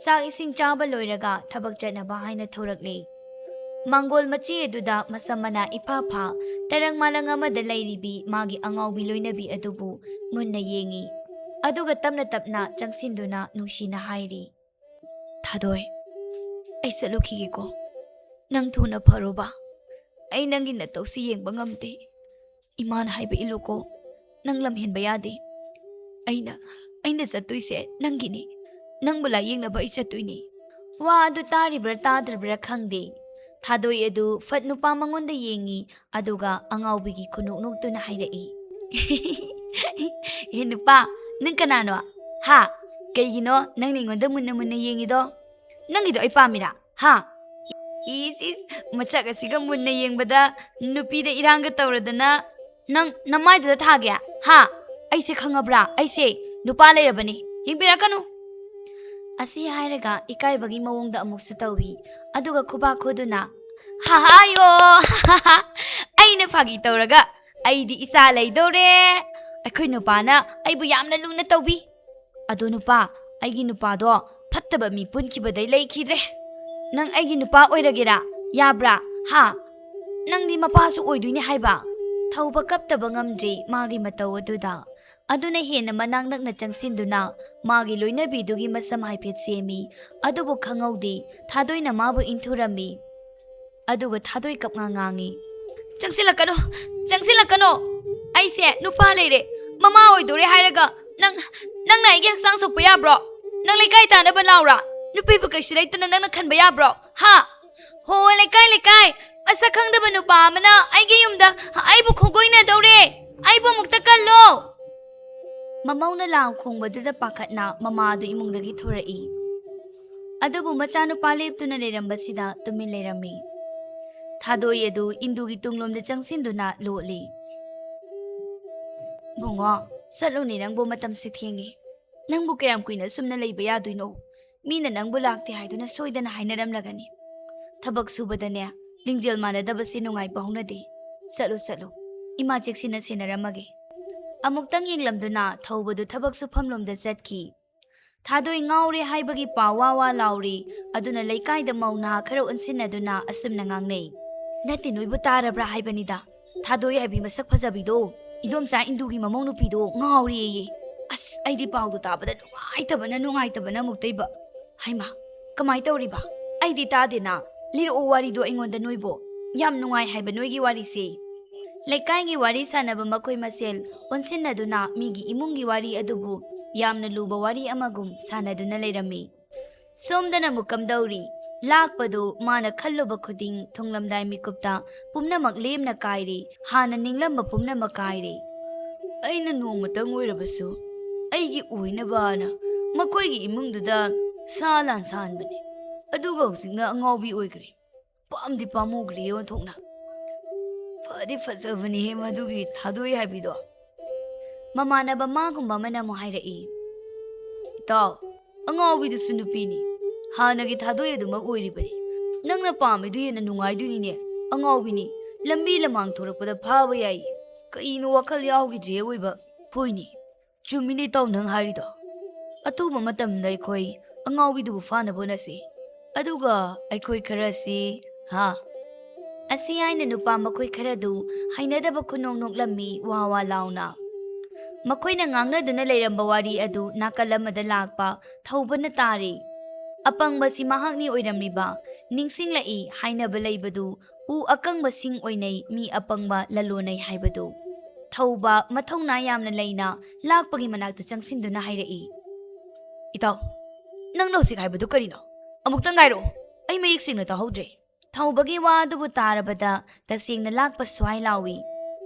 ꯆꯥꯛ ꯏꯁꯤꯡ ꯆꯥꯕ ꯂꯣꯏꯔꯒ ꯊꯕꯛ ꯆꯠꯅꯕ ꯍꯥꯏꯅ ꯊꯣꯔꯛꯂꯦ꯫ ꯃꯥꯡꯒꯣꯜ ꯃꯆꯤ ꯑꯗꯨꯗ ꯃꯁꯝ ꯃꯅꯥ ꯏꯐꯥ ꯐꯥ, ꯇꯔꯪ ꯃꯥꯂꯪ ꯑꯃꯗ ꯂꯩꯔꯤꯕꯤ ꯃꯥꯒꯤ ꯑꯉꯥꯎꯕꯤ ꯂꯣꯏꯅꯕꯤ ꯑꯗꯨꯕꯨ ꯃꯨꯟꯅ ꯌꯦꯡꯉꯤ꯫ ꯑꯗꯨꯒ ꯇꯞꯅ ꯇꯞꯅ ꯆꯪꯁꯤꯟꯗꯨꯅ ꯅꯨꯡꯁꯤꯅ ꯍꯥꯏꯔꯤ, "ꯊꯥꯗꯣꯏ, ꯑꯩ ꯆꯠꯂꯨꯈꯤꯒꯦꯀꯣ꯫ ꯅꯪ ꯊꯨꯅ ꯐꯔꯣꯕ꯫ ꯑꯩ ꯅꯪꯒꯤ ꯅꯇꯧꯁꯤ ꯌꯦꯡꯕ ꯉꯝꯗꯦ꯫ ꯏꯃꯥꯅ ꯍꯥꯏꯕ ꯏꯜꯂꯨꯀꯣ꯫ ꯅꯪ ꯂꯝꯍꯦꯟꯕ ꯌꯥꯗꯦ꯫ ꯑꯩꯅ, ꯑꯩꯅ ꯆꯠꯇꯣꯏꯁꯦ ꯅꯪꯒꯤꯅꯤ꯫ ꯅꯪꯕꯨ ꯂꯥꯌꯦꯡꯅꯕ ꯑꯩ ꯆꯠꯇꯣꯏꯅꯤ꯫" ꯋꯥ ꯑꯗꯨ ꯇꯥꯔꯤꯕ꯭ꯔꯥ ꯇꯥꯗ꯭ꯔꯤꯕ꯭ꯔꯥ ꯈꯪꯗꯦ꯫ ꯊꯥꯗꯣꯏ ꯑꯗꯨ ꯐꯠ ꯅꯨꯄꯥ ꯃꯉꯣꯟꯗ ꯌꯦꯡꯉꯤ, ꯑꯗꯨꯒ ꯑꯉꯥꯎꯕꯤꯒꯤ ꯈꯨꯅꯣꯛ ꯅꯣꯛꯇꯨꯅ ꯍꯥꯏꯔꯛꯏ, "ꯍꯦ ꯅꯨꯄꯥ, ꯅꯪ ꯀꯅꯥꯅꯣ? ꯍꯥ? ꯀꯩꯒꯤꯅꯣ ꯅꯪꯅ ꯑꯩꯉꯣꯟꯗ ꯃꯨꯟꯅ ꯃꯨꯟꯅ ꯌꯦꯡꯉꯤꯗꯣ? ꯅꯪꯒꯤꯗꯣ ꯑꯩ ꯄꯥꯝꯃꯤꯔꯥ? ꯍꯥ?" "ꯏꯁ, ꯏꯁ, ꯃꯁꯛ ꯑꯁꯤꯒ ꯃꯨꯟꯅ ꯌꯦꯡꯕꯗ ꯅꯨꯄꯤꯗ ꯏꯔꯥꯡꯒ ꯇꯧꯔꯗꯅ꯫ ꯅꯪ ꯅꯃꯥꯏꯗꯨꯗ ꯊꯥꯒꯦ, ꯍꯥ? ꯑꯩꯁꯦ ꯈꯪꯉꯕ꯭ꯔꯥ? ꯑꯩꯁꯦ ꯅꯨꯄꯥ ꯂꯩꯔꯕꯅꯤ, ꯌꯦꯡꯕꯤꯔꯛꯀꯅꯨ꯫" ꯑꯁꯤ ꯍꯥꯏꯔꯒ ꯏꯀꯥꯏꯕꯒꯤ ꯃꯑꯣꯡꯗ ꯑꯃꯨꯛꯁꯨ ꯇꯧꯏ, ꯑꯗꯨꯒ ꯈꯨꯕꯥꯛ ꯈꯨꯗꯨꯅ, "ꯍꯥ ꯍꯥ, ꯑꯌꯣ, ꯍꯥ ꯍꯥ ꯍꯥ, ꯑꯩꯅ ꯐꯥꯒꯤ ꯇꯧꯔꯒ ꯑꯩꯗꯤ ꯏꯆꯥ ꯂꯩꯗꯧꯔꯦ꯫ ꯑꯩꯈꯣꯏ ꯅꯨꯄꯥꯅ ꯑꯩꯕꯨ ꯌꯥꯝꯅ ꯂꯨꯅ ꯇꯧꯕꯤ꯫ ꯑꯗꯣ ꯅꯨꯄꯥ, ꯑꯩꯒꯤ ꯅꯨꯄꯥꯗꯣ ꯐꯠꯇꯕ ꯃꯤ ꯄꯨꯟꯈꯤꯕꯗꯩ ꯂꯩꯈꯤꯗ꯭ꯔꯦ꯫ ꯅꯪ ꯑꯩꯒꯤ ꯅꯨꯄꯥ ꯑꯣꯏꯔꯒꯦꯔꯥ? ꯌꯥꯕ꯭ꯔꯥ? ꯍꯥ? ꯅꯪꯗꯤ ꯃꯄꯥꯁꯨ ꯑꯣꯏꯗꯣꯏꯅꯦ ꯍꯥꯏꯕ?" ꯊꯧꯕ ꯀꯞꯇꯕ ꯉꯝꯗ꯭ꯔꯦ ꯃꯥꯒꯤ ꯃꯇꯧ ꯑꯗꯨꯗ꯫ ꯑꯗꯨꯅ ꯍꯦꯟꯅ ꯃꯅꯥꯛ ꯅꯛꯅ ꯆꯪꯁꯤꯟꯗꯨꯅ ꯃꯥꯒꯤ ꯂꯣꯏꯅꯕꯤꯗꯨꯒꯤ ꯃꯁꯝ ꯍꯥꯏꯐꯦꯠ ꯁꯦꯝꯃꯤ꯫ ꯑꯗꯨꯕꯨ ꯈꯪꯍꯧꯗꯦ, ꯊꯥꯗꯣꯏꯅ ꯃꯥꯕꯨ ꯏꯟꯊꯨꯔꯝꯃꯤ꯫ ꯑꯗꯨꯒ ꯊꯥꯗꯣꯏ ꯀꯞꯉꯥꯡ ꯉꯥꯡꯉꯤ, "ꯆꯪꯁꯤꯜꯂꯛꯀꯅꯣ, ꯆꯪꯁꯤꯜꯂꯛꯀꯅꯣ꯫ ꯑꯩꯁꯦ ꯅꯨꯄꯥ ꯂꯩꯔꯦ, ꯃꯃꯥ ꯑꯣꯏꯗꯣꯔꯦ ꯍꯥꯏꯔꯒ ꯅꯪ, ꯅꯪꯅ ꯑꯩꯒꯤ ꯍꯛꯆꯥꯡ ꯁꯣꯛꯄ ꯌꯥꯕ꯭ꯔꯣ? ꯅꯪ ꯂꯩꯀꯥꯏ ꯇꯥꯅꯕ ꯂꯥꯎꯔꯥ? ꯅꯨꯄꯤꯕꯨ ꯀꯩꯁꯨ ꯂꯩꯇꯅ ꯅꯪꯅ ꯈꯟꯕ ꯌꯥꯕ꯭ꯔꯣ? ꯍꯥ? ꯍꯣ, ꯂꯩꯀꯥꯏ, ꯂꯩꯀꯥꯏ, ꯃꯁꯛ ꯈꯪꯗꯕ ꯅꯨꯄꯥ ꯑꯃꯅ ꯑꯩꯒꯤ ꯌꯨꯝꯗ ꯑꯩꯕꯨ ꯈꯣꯡꯒꯣꯏꯅꯗꯧꯔꯦ꯫ ꯑꯩꯕꯨ ꯑꯃꯨꯛꯇ ꯀꯜꯂꯣ!" ꯃꯃꯧꯅ ꯂꯥꯎ ꯈꯣꯡꯕꯗꯨꯗ ꯄꯥꯈꯠꯅ ꯃꯃꯥ ꯑꯗꯨ ꯏꯃꯨꯡꯗꯒꯤ ꯊꯣꯔꯛꯏ꯫ ꯑꯗꯨꯕꯨ ꯃꯆꯥꯅꯨꯄꯥ ꯂꯦꯞꯇꯨꯅ ꯂꯩꯔꯝꯕꯁꯤꯗ ꯇꯨꯃꯤꯟ ꯂꯩꯔꯝꯃꯤ꯫ ꯊꯥꯗꯣꯏ ꯑꯗꯨ ꯏꯟꯗꯨꯒꯤ ꯇꯨꯡꯂꯣꯝꯗ ꯆꯪꯁꯤꯟꯗꯨꯅ ꯂꯣꯠꯂꯤ꯫ "ꯕꯨꯡꯉꯣ, ꯆꯠꯂꯨꯅꯦ ꯅꯪꯕꯨ, ꯃꯇꯝꯁꯦ ꯊꯦꯡꯉꯦ꯫ ꯅꯪꯕꯨ ꯀꯌꯥꯝ ꯀꯨꯏꯅ ꯁꯨꯝꯅ ꯂꯩꯕ ꯌꯥꯗꯣꯏꯅꯣ? ꯃꯤꯅ ꯅꯪꯕꯨ ꯂꯥꯛꯇꯦ ꯍꯥꯏꯗꯨꯅ ꯁꯣꯏꯗꯅ ꯍꯥꯏꯅꯔꯝꯂꯒꯅꯤ꯫ ꯊꯕꯛ ꯁꯨꯕꯗꯅꯦ, ꯂꯤꯡꯖꯦꯜ ꯃꯥꯟꯅꯗꯕꯁꯤ ꯅꯨꯡꯉꯥꯏꯕ ꯍꯧꯅꯗꯦ꯫ ꯆꯠꯂꯨ, ꯆꯠꯂꯨ꯫ ꯏꯃꯥ ꯆꯦꯛꯁꯤꯟꯅ ꯁꯦꯟꯅꯔꯝꯃꯒꯦ꯫ ꯑꯃꯨꯛꯇꯪ ꯌꯦꯡꯂꯝꯗꯨꯅ ꯊꯧꯕꯗꯨ ꯊꯕꯛ ꯁꯨꯐꯝꯂꯣꯝꯗ ꯆꯠꯈꯤ꯫ ꯊꯥꯗꯣꯏ ꯉꯥꯎꯔꯦ ꯍꯥꯏꯕꯒꯤ ꯄꯥꯎ ꯋꯥ ꯋꯥ ꯂꯥꯎꯔꯤ꯫ ꯑꯗꯨꯅ ꯂꯩꯀꯥꯏꯗ ꯃꯧ ꯅꯍꯥ ꯈꯔ ꯑꯣꯟꯁꯤꯟꯅꯗꯨꯅ ꯑꯁꯨꯝꯅ ꯉꯥꯡꯅꯩ꯫ "ꯅꯠꯇꯦ, ꯅꯣꯏꯕꯨ ꯇꯥꯔꯕ꯭ꯔꯥ ꯍꯥꯏꯕꯅꯤꯗ꯫ ꯊꯥꯗꯣꯏ ꯍꯥꯏꯕꯤ ꯃꯁꯛ ꯐꯖꯕꯤꯗꯣ, ꯏꯗꯣꯝꯆꯥ ꯏꯟꯗꯨꯒꯤ ꯃꯃꯧ ꯅꯨꯄꯤꯗꯣ ꯉꯥꯎꯔꯦꯌꯦ꯫ ꯑꯁ, ꯑꯩꯗꯤ ꯄꯥꯎꯗꯨ ꯇꯥꯕꯗ ꯅꯨꯡꯉꯥꯏꯇꯕꯅ, ꯅꯨꯡꯉꯥꯏꯇꯕꯅ ꯑꯃꯨꯛꯇꯩꯕ꯫ ꯍꯩꯃꯥ, ꯀꯃꯥꯏ ꯇꯧꯔꯤꯕ? ꯑꯩꯗꯤ ꯇꯥꯗꯦꯅ꯫ ꯂꯤꯔꯛꯑꯣ ꯋꯥꯔꯤꯗꯣ ꯑꯩꯉꯣꯟꯗ ꯅꯣꯏꯕꯣ꯫ ꯌꯥꯝ ꯅꯨꯡꯉꯥꯏ ꯍꯥꯏꯕ ꯅꯣꯏꯒꯤ ꯋꯥꯔꯤꯁꯦ"꯫ ꯂꯩꯀꯥꯏꯒꯤ ꯋꯥꯔꯤ ꯁꯥꯟꯅꯕ ꯃꯈꯣꯏ ꯃꯁꯦꯜ ꯑꯣꯟꯁꯤꯟꯅꯗꯨꯅ ꯃꯤꯒꯤ ꯏꯃꯨꯡꯒꯤ ꯋꯥꯔꯤ ꯑꯗꯨꯕꯨ ꯌꯥꯝꯅ ꯂꯨꯕ ꯋꯥꯔꯤ ꯑꯃꯒꯨꯝ ꯁꯥꯟꯅꯗꯨꯅ ꯂꯩꯔꯝꯃꯤ꯫ ꯁꯣꯝꯗꯅ ꯑꯃꯨꯛ ꯀꯝꯗꯧꯔꯤ? ꯂꯥꯛꯄꯗꯨ ꯃꯥꯅ ꯈꯜꯂꯨꯕ ꯈꯨꯗꯤꯡ ꯊꯨꯡꯂꯝꯗꯥꯏ ꯃꯤꯀꯨꯞꯇ ꯄꯨꯝꯅꯃꯛ ꯂꯦꯝꯅ ꯀꯥꯏꯔꯦ, ꯍꯥꯟꯅ ꯅꯤꯡꯂꯝꯕ ꯄꯨꯝꯅꯃꯛ ꯀꯥꯏꯔꯦ꯫ ꯑꯩꯅ ꯅꯣꯡꯃꯇꯪ ꯑꯣꯏꯔꯕꯁꯨ ꯑꯩꯒꯤ ꯑꯣꯏꯅꯕꯅ ꯃꯈꯣꯏꯒꯤ ꯏꯃꯨꯡꯗꯨꯗ ꯁꯥ ꯂꯥꯟ ꯁꯥꯍꯟꯕꯅꯤ꯫ ꯑꯗꯨꯒ ꯍꯧꯖꯤꯛꯅ ꯑꯉꯥꯎꯕꯤ ꯑꯣꯏꯈ꯭ꯔꯦ꯫ ꯄꯥꯝꯗꯤ ꯄꯥꯝꯃꯨꯈ꯭ꯔꯦ ꯑꯣꯟꯊꯣꯛꯅ꯫ ꯐꯗꯤ ꯐꯖꯕꯅꯤꯍꯦ ꯃꯗꯨꯒꯤ ꯊꯥꯗꯣꯏ ꯍꯥꯏꯕꯤꯗꯣ꯫ ꯃꯃꯥꯟꯅꯕ ꯃꯥꯒꯨꯝꯕ ꯑꯃꯅ ꯑꯃꯨꯛ ꯍꯥꯏꯔꯛꯏ, "ꯏꯇꯥꯎ, ꯑꯉꯥꯎꯕꯤꯗꯨꯁꯨ ꯅꯨꯄꯤꯅꯤ꯫ ꯍꯥꯟꯅꯒꯤ ꯊꯥꯗꯣꯏ ꯑꯗꯨꯃꯛ ꯑꯣꯏꯔꯤꯕꯅꯤ꯫ ꯅꯪꯅ ꯄꯥꯝꯃꯤꯗꯨ ꯍꯦꯟꯅ ꯅꯨꯡꯉꯥꯏꯗꯣꯏꯅꯤꯅꯦ꯫ ꯑꯉꯥꯎꯕꯤꯅꯤ꯫ ꯂꯝꯕꯤ ꯂꯃꯥꯡ ꯊꯣꯔꯛꯄꯗ ꯐꯥꯕ ꯌꯥꯏ꯫ ꯀꯩꯅꯣ ꯋꯥꯈꯜ ꯌꯥꯎꯈꯤꯗ꯭ꯔꯦ ꯑꯣꯏꯕ?" "ꯍꯣꯏꯅꯦ, ꯆꯨꯝꯃꯤꯅꯦ ꯏꯇꯥꯎ ꯅꯪ ꯍꯥꯏꯔꯤꯗꯣ꯫ ꯑꯊꯨꯕ ꯃꯇꯝꯗ ꯑꯩꯈꯣꯏ ꯑꯉꯥꯎꯕꯤꯗꯨꯕꯨ ꯐꯥꯅꯕ ꯍꯣꯠꯅꯁꯤ꯫ ꯑꯗꯨꯒ ꯑꯩꯈꯣꯏ ꯈꯔꯁꯤ, ꯍꯥ?" ꯑꯁꯤ ꯍꯥꯏꯅ ꯅꯨꯄꯥ ꯃꯈꯣꯏ ꯈꯔꯗꯨ ꯍꯩꯅꯗꯕ ꯈꯨꯅꯣꯛ ꯅꯣꯛꯂꯝꯃꯤ ꯋꯥ ꯋꯥ ꯂꯥꯎꯅ꯫ ꯃꯈꯣꯏꯅ ꯉꯥꯡꯅꯗꯨꯅ ꯂꯩꯔꯝꯕ ꯋꯥꯔꯤ ꯑꯗꯨ ꯅꯥꯀꯜ ꯑꯃꯗ ꯂꯥꯛꯄ ꯊꯧꯕꯅ ꯇꯥꯔꯦ꯫ ꯑꯄꯪꯕꯁꯤ ꯃꯍꯥꯛꯅꯤ ꯑꯣꯏꯔꯝꯂꯤꯕ꯫ ꯅꯤꯡꯁꯤꯡꯂꯛꯏ ꯍꯥꯏꯅꯕ ꯂꯩꯕꯗꯨ ꯎ ꯑꯀꯪꯕꯁꯤꯡ ꯑꯣꯏꯅꯩ, ꯃꯤ ꯑꯄꯪꯕ ꯂꯂꯣꯟꯅꯩ ꯍꯥꯏꯕꯗꯨ꯫ ꯊꯧꯕ ꯃꯊꯧꯅꯥ ꯌꯥꯝꯅ ꯂꯩꯅ ꯂꯥꯛꯄꯒꯤ ꯃꯅꯥꯛꯇ ꯆꯪꯁꯤꯟꯗꯨꯅ ꯍꯥꯏꯔꯛꯏ, "ꯏꯇꯥꯎ, ꯅꯪꯅ ꯍꯧꯖꯤꯛ ꯍꯥꯏꯕꯗꯨ ꯀꯔꯤꯅꯣ? ꯑꯃꯨꯛꯇꯪ ꯍꯥꯏꯔꯛꯑꯣ, ꯑꯩ ꯃꯌꯦꯛ ꯁꯦꯡꯅ ꯇꯥꯍꯧꯗ꯭ꯔꯦ"꯫ ꯊꯧꯕꯒꯤ ꯋꯥ ꯑꯗꯨꯕꯨ ꯇꯥꯔꯕꯗ ꯇꯁꯦꯡꯅ ꯂꯥꯛꯄ ꯁ꯭ꯋꯥꯏ ꯂꯥꯎꯏ꯫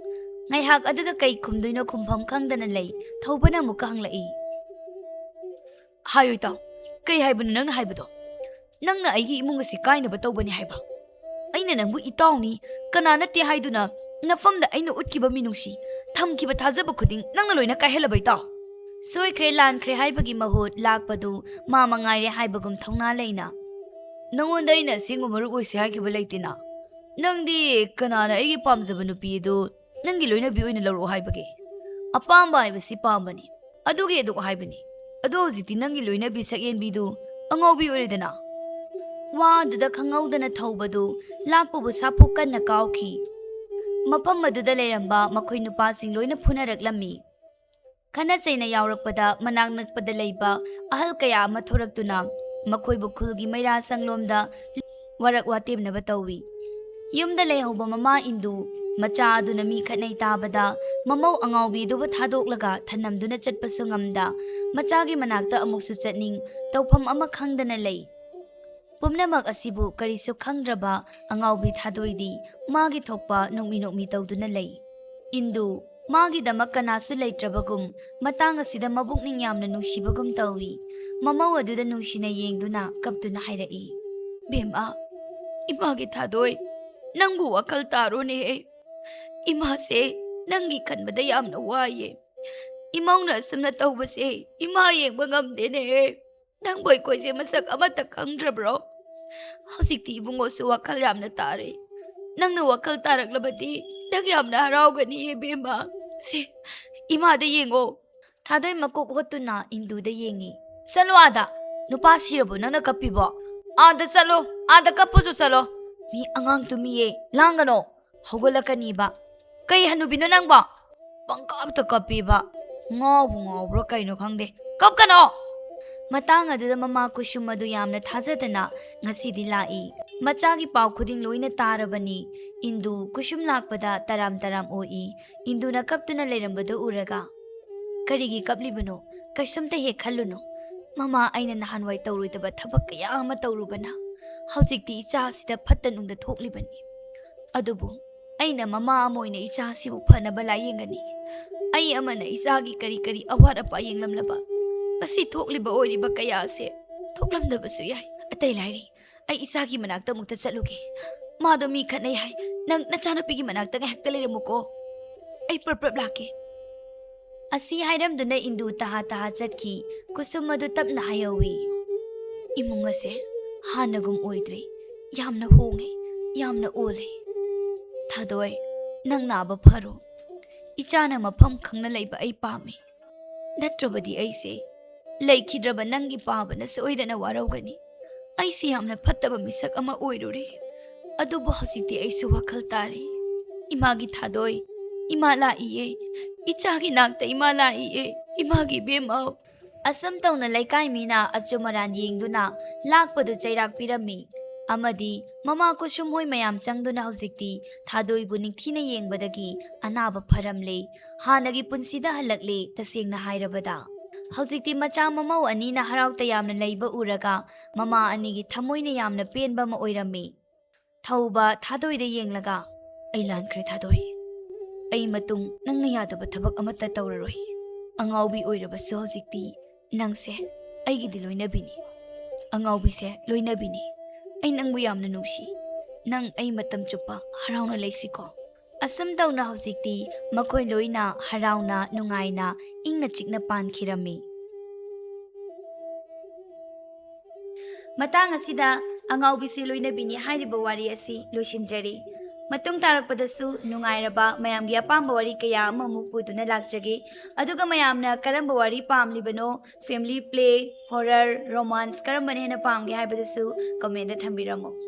ꯉꯥꯏꯍꯥꯛ ꯑꯗꯨꯗ ꯀꯩ ꯈꯨꯝꯗꯣꯏꯅꯣ ꯈꯨꯝꯐꯝ ꯈꯪꯗꯅ ꯂꯩ꯫ ꯊꯧꯕꯅ ꯑꯃꯨꯛꯀ ꯍꯪꯂꯛꯏ, "ꯍꯥꯏꯌꯨ ꯏꯇꯥꯎ, ꯀꯩ ꯍꯥꯏꯕꯅꯣ ꯅꯪꯅ ꯍꯥꯏꯕꯗꯣ? ꯅꯪꯅ ꯑꯩꯒꯤ ꯏꯃꯨꯡ ꯑꯁꯤ ꯀꯥꯏꯅꯕ ꯇꯧꯕꯅꯤ ꯍꯥꯏꯕ? ꯑꯩꯅ ꯅꯪꯕꯨ ꯏꯇꯥꯎꯅꯤ, ꯀꯅꯥ ꯅꯠꯇꯦ ꯍꯥꯏꯗꯨꯅ ꯅꯐꯝꯗ ꯑꯩꯅ ꯎꯠꯈꯤꯕ ꯃꯤꯅꯨꯡꯁꯤ, ꯊꯝꯈꯤꯕ ꯊꯥꯖꯕ ꯈꯨꯗꯤꯡ ꯅꯪꯅ ꯂꯣꯏꯅ ꯀꯥꯏꯍꯜꯂꯕ ꯏꯇꯥꯎ꯫ ꯁꯣꯏꯈ꯭ꯔꯦ ꯂꯥꯟꯈ꯭ꯔꯦ ꯍꯥꯏꯕꯒꯤ ꯃꯍꯨꯠ ꯂꯥꯛꯄꯗꯨ ꯃꯥ ꯃꯉꯥꯏꯔꯦ ꯍꯥꯏꯕꯒꯨꯝ ꯊꯧꯅꯥ ꯂꯩꯅ꯫ "ꯅꯉꯣꯟꯗ ꯑꯩꯅ ꯑꯁꯦꯡꯕ ꯃꯔꯨꯞ ꯑꯣꯏꯁꯦ ꯍꯥꯏꯈꯤꯕ ꯂꯩꯇꯦꯅ꯫ ꯅꯪꯗꯤ ꯀꯅꯥꯅ ꯑꯩꯒꯤ ꯄꯥꯝꯖꯕ ꯅꯨꯄꯤ ꯑꯗꯨ ꯅꯪꯒꯤ ꯂꯣꯏꯅꯕꯤ ꯑꯣꯏꯅ ꯂꯧꯔꯛꯑꯣ ꯍꯥꯏꯕꯒꯦ? ꯑꯄꯥꯝꯕ ꯍꯥꯏꯕꯁꯤ ꯄꯥꯝꯕꯅꯤ, ꯑꯗꯨꯒꯤ ꯑꯗꯨꯛ ꯍꯥꯏꯕꯅꯤ꯫ ꯑꯗꯣ ꯍꯧꯖꯤꯛꯇꯤ ꯅꯪꯒꯤ ꯂꯣꯏꯅꯕꯤ ꯁꯛꯍꯦꯟꯕꯤꯗꯨ ꯑꯉꯥꯎꯕꯤ ꯑꯣꯏꯔꯦꯗꯅ?" ꯋꯥꯗꯨꯗ ꯈꯪꯍꯧꯗꯅ ꯊꯧꯕꯗꯨ ꯂꯥꯛꯄꯕꯨ ꯁꯥꯐꯨ ꯀꯟꯅ ꯀꯥꯎꯈꯤ꯫ ꯃꯐꯝ ꯑꯗꯨꯗ ꯂꯩꯔꯝꯕ ꯃꯈꯣꯏ ꯅꯨꯄꯥꯁꯤꯡ ꯂꯣꯏꯅ ꯐꯨꯅꯔꯛꯂꯝꯃꯤ꯫ ꯈꯠꯅ ꯆꯩꯅ ꯌꯥꯎꯔꯛꯄꯗ ꯃꯅꯥꯛ ꯅꯛꯄꯗ ꯂꯩꯕ ꯑꯍꯜ ꯀꯌꯥ ꯑꯃ ꯊꯣꯔꯛꯇꯨꯅ ꯃꯈꯣꯏꯕꯨ ꯈꯨꯜꯒꯤ ꯃꯩꯔꯥ ꯁꯪꯂꯣꯝꯗ ꯋꯥꯔꯛ ꯋꯥꯇꯦꯝꯅꯕ ꯇꯧꯏ꯫ ꯌꯨꯝꯗ ꯂꯩꯍꯧꯕ ꯃꯃꯥ ꯏꯟꯗꯨ ꯃꯆꯥ ꯑꯗꯨꯅ ꯃꯤ ꯈꯠꯅꯩ ꯇꯥꯕꯗ ꯃꯃꯧ ꯑꯉꯥꯎꯕꯤꯗꯨꯕꯨ ꯊꯥꯗꯣꯛꯂꯒ ꯊꯅꯝꯗꯨꯅ ꯆꯠꯄꯁꯨ ꯉꯝꯗ ꯃꯆꯥꯒꯤ ꯃꯅꯥꯛꯇ ꯑꯃꯨꯛꯁꯨ ꯆꯠꯅꯤꯡ ꯇꯧꯐꯝ ꯑꯃ ꯈꯪꯗꯅ ꯂꯩ꯫ ꯄꯨꯝꯅꯃꯛ ꯑꯁꯤꯕꯨ ꯀꯔꯤꯁꯨ ꯈꯪꯗ꯭ꯔꯕ ꯑꯉꯥꯎꯕꯤ ꯊꯥꯗꯣꯏꯗꯤ ꯃꯥꯒꯤ ꯊꯣꯛꯄ ꯅꯣꯛꯃꯤ ꯅꯣꯛꯃꯤ ꯇꯧꯗꯨꯅ ꯂꯩ꯫ ꯏꯟꯗꯨ ꯃꯥꯒꯤꯗꯃꯛ ꯀꯅꯥꯁꯨ ꯂꯩꯇ꯭ꯔꯕꯒꯨꯝ ꯃꯇꯥꯡ ꯑꯁꯤꯗ ꯃꯕꯨꯛꯅꯤꯡ ꯌꯥꯝꯅ ꯅꯨꯡꯁꯤꯕꯒꯨꯝ ꯇꯧꯏ꯫ ꯃꯃꯧ ꯑꯗꯨꯗ ꯅꯨꯡꯁꯤꯅ ꯌꯦꯡꯗꯨꯅ ꯀꯞꯇꯨꯅ ꯍꯥꯏꯔꯛꯏ, "ꯕꯦꯝꯃ, ꯏꯃꯥꯒꯤ ꯊꯥꯗꯣꯏ, ꯅꯪꯕꯨ ꯋꯥꯈꯜ ꯇꯥꯔꯣꯅꯦꯍꯦ꯫ ꯏꯃꯥꯁꯦ ꯅꯪꯒꯤ ꯈꯟꯕꯗ ꯌꯥꯝꯅ ꯋꯥꯏꯌꯦ꯫ ꯏꯃꯧꯅ ꯑꯁꯨꯝꯅ ꯇꯧꯕꯁꯦ ꯏꯃꯥ ꯌꯦꯡꯕ ꯉꯝꯗꯦꯅꯦꯍꯦ꯫ ꯅꯪꯕꯨ ꯑꯩꯈꯣꯏꯁꯦ ꯃꯁꯛ ꯑꯃꯠꯇ ꯈꯪꯗ꯭ꯔꯕ꯭ꯔꯣ? ꯍꯧꯖꯤꯛꯇꯤ ꯏꯕꯨꯡꯉꯣꯁꯨ ꯋꯥꯈꯜ ꯌꯥꯝꯅ ꯇꯥꯔꯦ꯫ ꯅꯪꯅ ꯋꯥꯈꯜ ꯇꯥꯔꯛꯂꯕꯗꯤ ꯅꯪ ꯌꯥꯝꯅ ꯍꯔꯥꯎꯒꯅꯤ ꯏꯕꯦꯝꯃ꯫ ꯁꯦ, ꯏꯃꯥꯗ ꯌꯦꯡꯉꯣ꯫" ꯊꯥꯗꯣꯏ ꯃꯀꯣꯛ ꯍꯣꯠꯇꯨꯅ ꯏꯟꯗꯨꯗ ꯌꯦꯡꯉꯤ꯫ "ꯆꯠꯂꯣ ꯑꯥꯗ꯫ ꯅꯨꯄꯥ ꯁꯤꯔꯕꯣ ꯅꯪꯅ ꯀꯞꯄꯤꯕꯣ? ꯑꯥꯗ ꯆꯠꯂꯣ, ꯑꯥꯗ ꯀꯞꯄꯁꯨ ꯆꯠꯂꯣ꯫ ꯃꯤ ꯑꯉꯥꯡ ꯇꯨꯝꯃꯤꯌꯦ, ꯂꯥꯡꯒꯅꯣ꯫ ꯍꯧꯒꯠꯂꯛꯀꯅꯤꯕ꯫ ꯀꯩ ꯍꯅꯨꯕꯤꯅꯣ ꯅꯪꯕꯣ? ꯄꯪꯀꯞꯇ ꯀꯞꯄꯤꯕ꯫ ꯉꯥꯎꯕꯨ ꯉꯥꯎꯕ꯭ꯔꯥ ꯀꯩꯅꯣ ꯈꯪꯗꯦ꯫ ꯀꯞꯀꯅꯣ!" ꯃꯇꯥꯡ ꯑꯗꯨꯗ ꯃꯃꯥ ꯀꯨꯁꯨꯝ ꯑꯗꯨ ꯌꯥꯝꯅ ꯊꯥꯖꯗꯅ ꯉꯁꯤꯗꯤ ꯂꯥꯛꯏ꯫ ꯃꯆꯥꯒꯤ ꯄꯥꯎ ꯈꯨꯗꯤꯡ ꯂꯣꯏꯅ ꯇꯥꯔꯕꯅꯤ꯫ ꯏꯟꯗꯨ ꯀꯨꯁꯨꯝ ꯂꯥꯛꯄꯗ ꯇꯔꯥꯝ ꯇꯔꯥꯝ ꯑꯣꯛꯏ꯫ ꯏꯟꯗꯨꯅ ꯀꯞꯇꯨꯅ ꯂꯩꯔꯝꯕꯗꯨ ꯎꯔꯒ, "ꯀꯔꯤꯒꯤ ꯀꯞꯂꯤꯕꯅꯣ? ꯀꯩꯁꯨꯝꯇ ꯍꯦꯛ ꯈꯜꯂꯨꯅꯨ꯫ ꯃꯃꯥ, ꯑꯩꯅ ꯅꯍꯥꯟꯋꯥꯏ ꯇꯧꯔꯣꯏꯗꯕ ꯊꯕꯛ ꯀꯌꯥ ꯑꯃ ꯇꯧꯔꯨꯕꯅ ꯍꯧꯖꯤꯛꯇꯤ ꯏꯆꯥ ꯑꯁꯤꯗ ꯐꯠꯇ ꯅꯨꯡꯗ ꯊꯣꯛꯂꯤꯕꯅꯤ꯫ ꯑꯗꯨꯕꯨ ꯑꯩꯅ ꯃꯃꯥ ꯑꯃ ꯑꯣꯏꯅ ꯏꯆꯥ ꯑꯁꯤꯕꯨ ꯐꯅꯕ ꯂꯥꯌꯦꯡꯒꯅꯤ꯫ ꯑꯩ ꯑꯃꯅ ꯏꯆꯥꯒꯤ ꯀꯔꯤ ꯀꯔꯤ ꯑꯋꯥꯠ ꯑꯄꯥ ꯌꯦꯡꯂꯝꯂꯕ ꯉꯁꯤ ꯊꯣꯛꯂꯤꯕ ꯑꯣꯏꯔꯤꯕ ꯀꯌꯥ ꯑꯁꯦ ꯊꯣꯛꯂꯝꯗꯕꯁꯨ ꯌꯥꯏ꯫ ꯑꯇꯩ ꯂꯥꯏꯔꯤ, ꯑꯩ ꯏꯆꯥꯒꯤ ꯃꯅꯥꯛꯇ ꯑꯃꯨꯛꯇ ꯆꯠꯂꯨꯒꯦ꯫ ꯃꯥꯗꯣ ꯃꯤ ꯈꯠꯅꯩ ꯍꯥꯏ꯫ ꯅꯪ ꯅꯆꯥꯅꯨꯄꯤꯒꯤ ꯃꯅꯥꯛꯇ ꯉꯥꯏꯍꯥꯛꯇ ꯂꯩꯔꯝꯃꯨꯀꯣ꯫ ꯑꯩ ꯄ꯭ꯔꯞ ꯄ꯭ꯔꯞ ꯂꯥꯛꯀꯦ꯫" ꯑꯁꯤ ꯍꯥꯏꯔꯝꯗꯨꯅ ꯏꯟꯗꯨ ꯇꯍꯥ ꯇꯍꯥ ꯆꯠꯈꯤ꯫ ꯀꯨꯁꯨꯝ ꯑꯗꯨ ꯇꯞꯅ ꯍꯥꯏꯍꯧꯏ, "ꯏꯃꯨꯡ ꯑꯁꯦ ꯍꯥꯟꯅꯒꯨꯝ ꯑꯣꯏꯗ꯭ꯔꯦ꯫ ꯌꯥꯝꯅ ꯍꯣꯡꯉꯦ, ꯌꯥꯝꯅ ꯑꯣꯜꯂꯦ꯫ ꯊꯥꯗꯣꯏ, ꯅꯪ ꯅꯥꯕ ꯐꯔꯣ꯫ ꯏꯆꯥꯅ ꯃꯐꯝ ꯈꯪꯅ ꯂꯩꯕ ꯑꯩ ꯄꯥꯝꯃꯤ꯫ ꯅꯠꯇ꯭ꯔꯕꯗꯤ ꯑꯩꯁꯦ ꯂꯩꯈꯤꯗ꯭ꯔꯕ ꯅꯪꯒꯤ ꯄꯥꯕꯅ ꯁꯣꯏꯗꯅ ꯋꯥꯔꯧꯒꯅꯤ꯫ ꯑꯩꯁꯤ ꯌꯥꯝꯅ ꯐꯠꯇꯕ ꯃꯤꯁꯛ ꯑꯃ ꯑꯣꯏꯔꯨꯔꯦ꯫ ꯑꯗꯨꯕꯨ ꯍꯧꯖꯤꯛꯇꯤ ꯑꯩꯁꯨ ꯋꯥꯈꯜ ꯇꯥꯔꯦ꯫ ꯏꯃꯥꯒꯤ ꯊꯥꯗꯣꯏ, ꯏꯃꯥ ꯂꯥꯛꯏꯌꯦ꯫ ꯏꯆꯥꯒꯤ ꯅꯥꯛꯇ ꯏꯃꯥ ꯂꯥꯛꯏꯌꯦ꯫ ꯏꯃꯥꯒꯤ ꯏꯕꯦꯝꯃꯧ꯫" ꯑꯁꯨꯝ ꯇꯧꯅ ꯂꯩꯀꯥꯏ ꯃꯤꯅ ꯑꯆꯨꯝ ꯑꯔꯥꯟ ꯌꯦꯡꯗꯨꯅ ꯂꯥꯛꯄꯗꯨ ꯆꯩꯔꯥꯛ ꯄꯤꯔꯝꯃꯤ꯫ ꯑꯃꯗꯤ ꯃꯃꯥ ꯀꯨꯁꯨꯝ ꯍꯣꯏ ꯃꯌꯥꯝ ꯆꯪꯗꯨꯅ ꯍꯧꯖꯤꯛꯇꯤ ꯊꯥꯗꯣꯏꯕꯨ ꯅꯤꯡꯊꯤꯅ ꯌꯦꯡꯕꯗꯒꯤ ꯑꯅꯥꯕ ꯐꯔꯝꯂꯦ꯫ ꯍꯥꯟꯅꯒꯤ ꯄꯨꯟꯁꯤꯗ ꯍꯜꯂꯛꯂꯦ꯫ ꯇꯁꯦꯡꯅ ꯍꯥꯏꯔꯕꯗ ꯍꯧꯖꯤꯛꯇꯤ ꯃꯆꯥ ꯃꯃꯧ ꯑꯅꯤꯅ ꯍꯔꯥꯎ ꯇꯌꯥꯝꯅ ꯂꯩꯕ ꯎꯔꯒ ꯃꯃꯥ ꯑꯅꯤꯒꯤ ꯊꯃꯣꯏꯅ ꯌꯥꯝꯅ ꯄꯦꯟꯕ ꯑꯃ ꯑꯣꯏꯔꯝꯃꯤ꯫ ꯊꯧꯕ ꯊꯥꯗꯣꯏꯗ ꯌꯦꯡꯂꯒ, "ꯑꯩ ꯂꯥꯟꯈ꯭ꯔꯦ ꯊꯥꯗꯣꯏ꯫ ꯑꯩ ꯃꯇꯨꯡ ꯅꯪꯅ ꯌꯥꯗꯕ ꯊꯕꯛ ꯑꯃꯠꯇ ꯇꯧꯔꯔꯣꯏ꯫ ꯑꯉꯥꯎꯕꯤ ꯑꯣꯏꯔꯕꯁꯨ ꯍꯧꯖꯤꯛꯇꯤ ꯅꯪꯁꯦ ꯑꯩꯒꯤꯗꯤ ꯂꯣꯏꯅꯕꯤꯅꯤ꯫ ꯑꯉꯥꯎꯕꯤꯁꯦ ꯂꯣꯏꯅꯕꯤꯅꯤ꯫ ꯑꯩ ꯅꯪꯕꯨ ꯌꯥꯝꯅ ꯅꯨꯡꯁꯤ꯫ ꯅꯪ ꯑꯩ ꯃꯇꯝ ꯆꯨꯞꯄ ꯍꯔꯥꯎꯅ ꯂꯩꯁꯤꯀꯣ꯫" ꯑꯁꯨꯝ ꯇꯧꯅ ꯍꯧꯖꯤꯛꯇꯤ ꯃꯈꯣꯏ ꯂꯣꯏꯅ ꯍꯔꯥꯎꯅ ꯅꯨꯡꯉꯥꯏꯅ ꯏꯪꯅ ꯆꯤꯛꯅ ꯄꯥꯟꯈꯤꯔꯝꯃꯤ꯫ ꯃꯇꯥꯡ ꯑꯁꯤꯗ ꯑꯉꯥꯎꯕꯤꯁꯤ ꯂꯣꯏꯅꯕꯤꯅꯤ ꯍꯥꯏꯔꯤꯕ ꯋꯥꯔꯤ ꯑꯁꯤ ꯂꯣꯏꯁꯤꯟꯖꯔꯤ꯫ ꯃꯇꯨꯡ ꯇꯥꯔꯛꯄꯗꯁꯨ ꯅꯨꯡꯉꯥꯏꯔꯕ ꯃꯌꯥꯝꯒꯤ ꯑꯄꯥꯝꯕ ꯋꯥꯔꯤ ꯀꯌꯥ ꯑꯃꯃꯨꯛ ꯄꯨꯗꯨꯅ ꯂꯥꯛꯆꯒꯦ꯫ ꯑꯗꯨꯒ ꯃꯌꯥꯝꯅ ꯀꯔꯝꯕ ꯋꯥꯔꯤ ꯄꯥꯝꯂꯤꯕꯅꯣ, family play, horror, romance ꯀꯔꯝꯕꯅ ꯍꯦꯟꯅ ꯄꯥꯝꯒꯦ ꯍꯥꯏꯕꯗꯨꯁꯨ comment ꯊꯝꯕꯤꯔꯝꯃꯨ꯫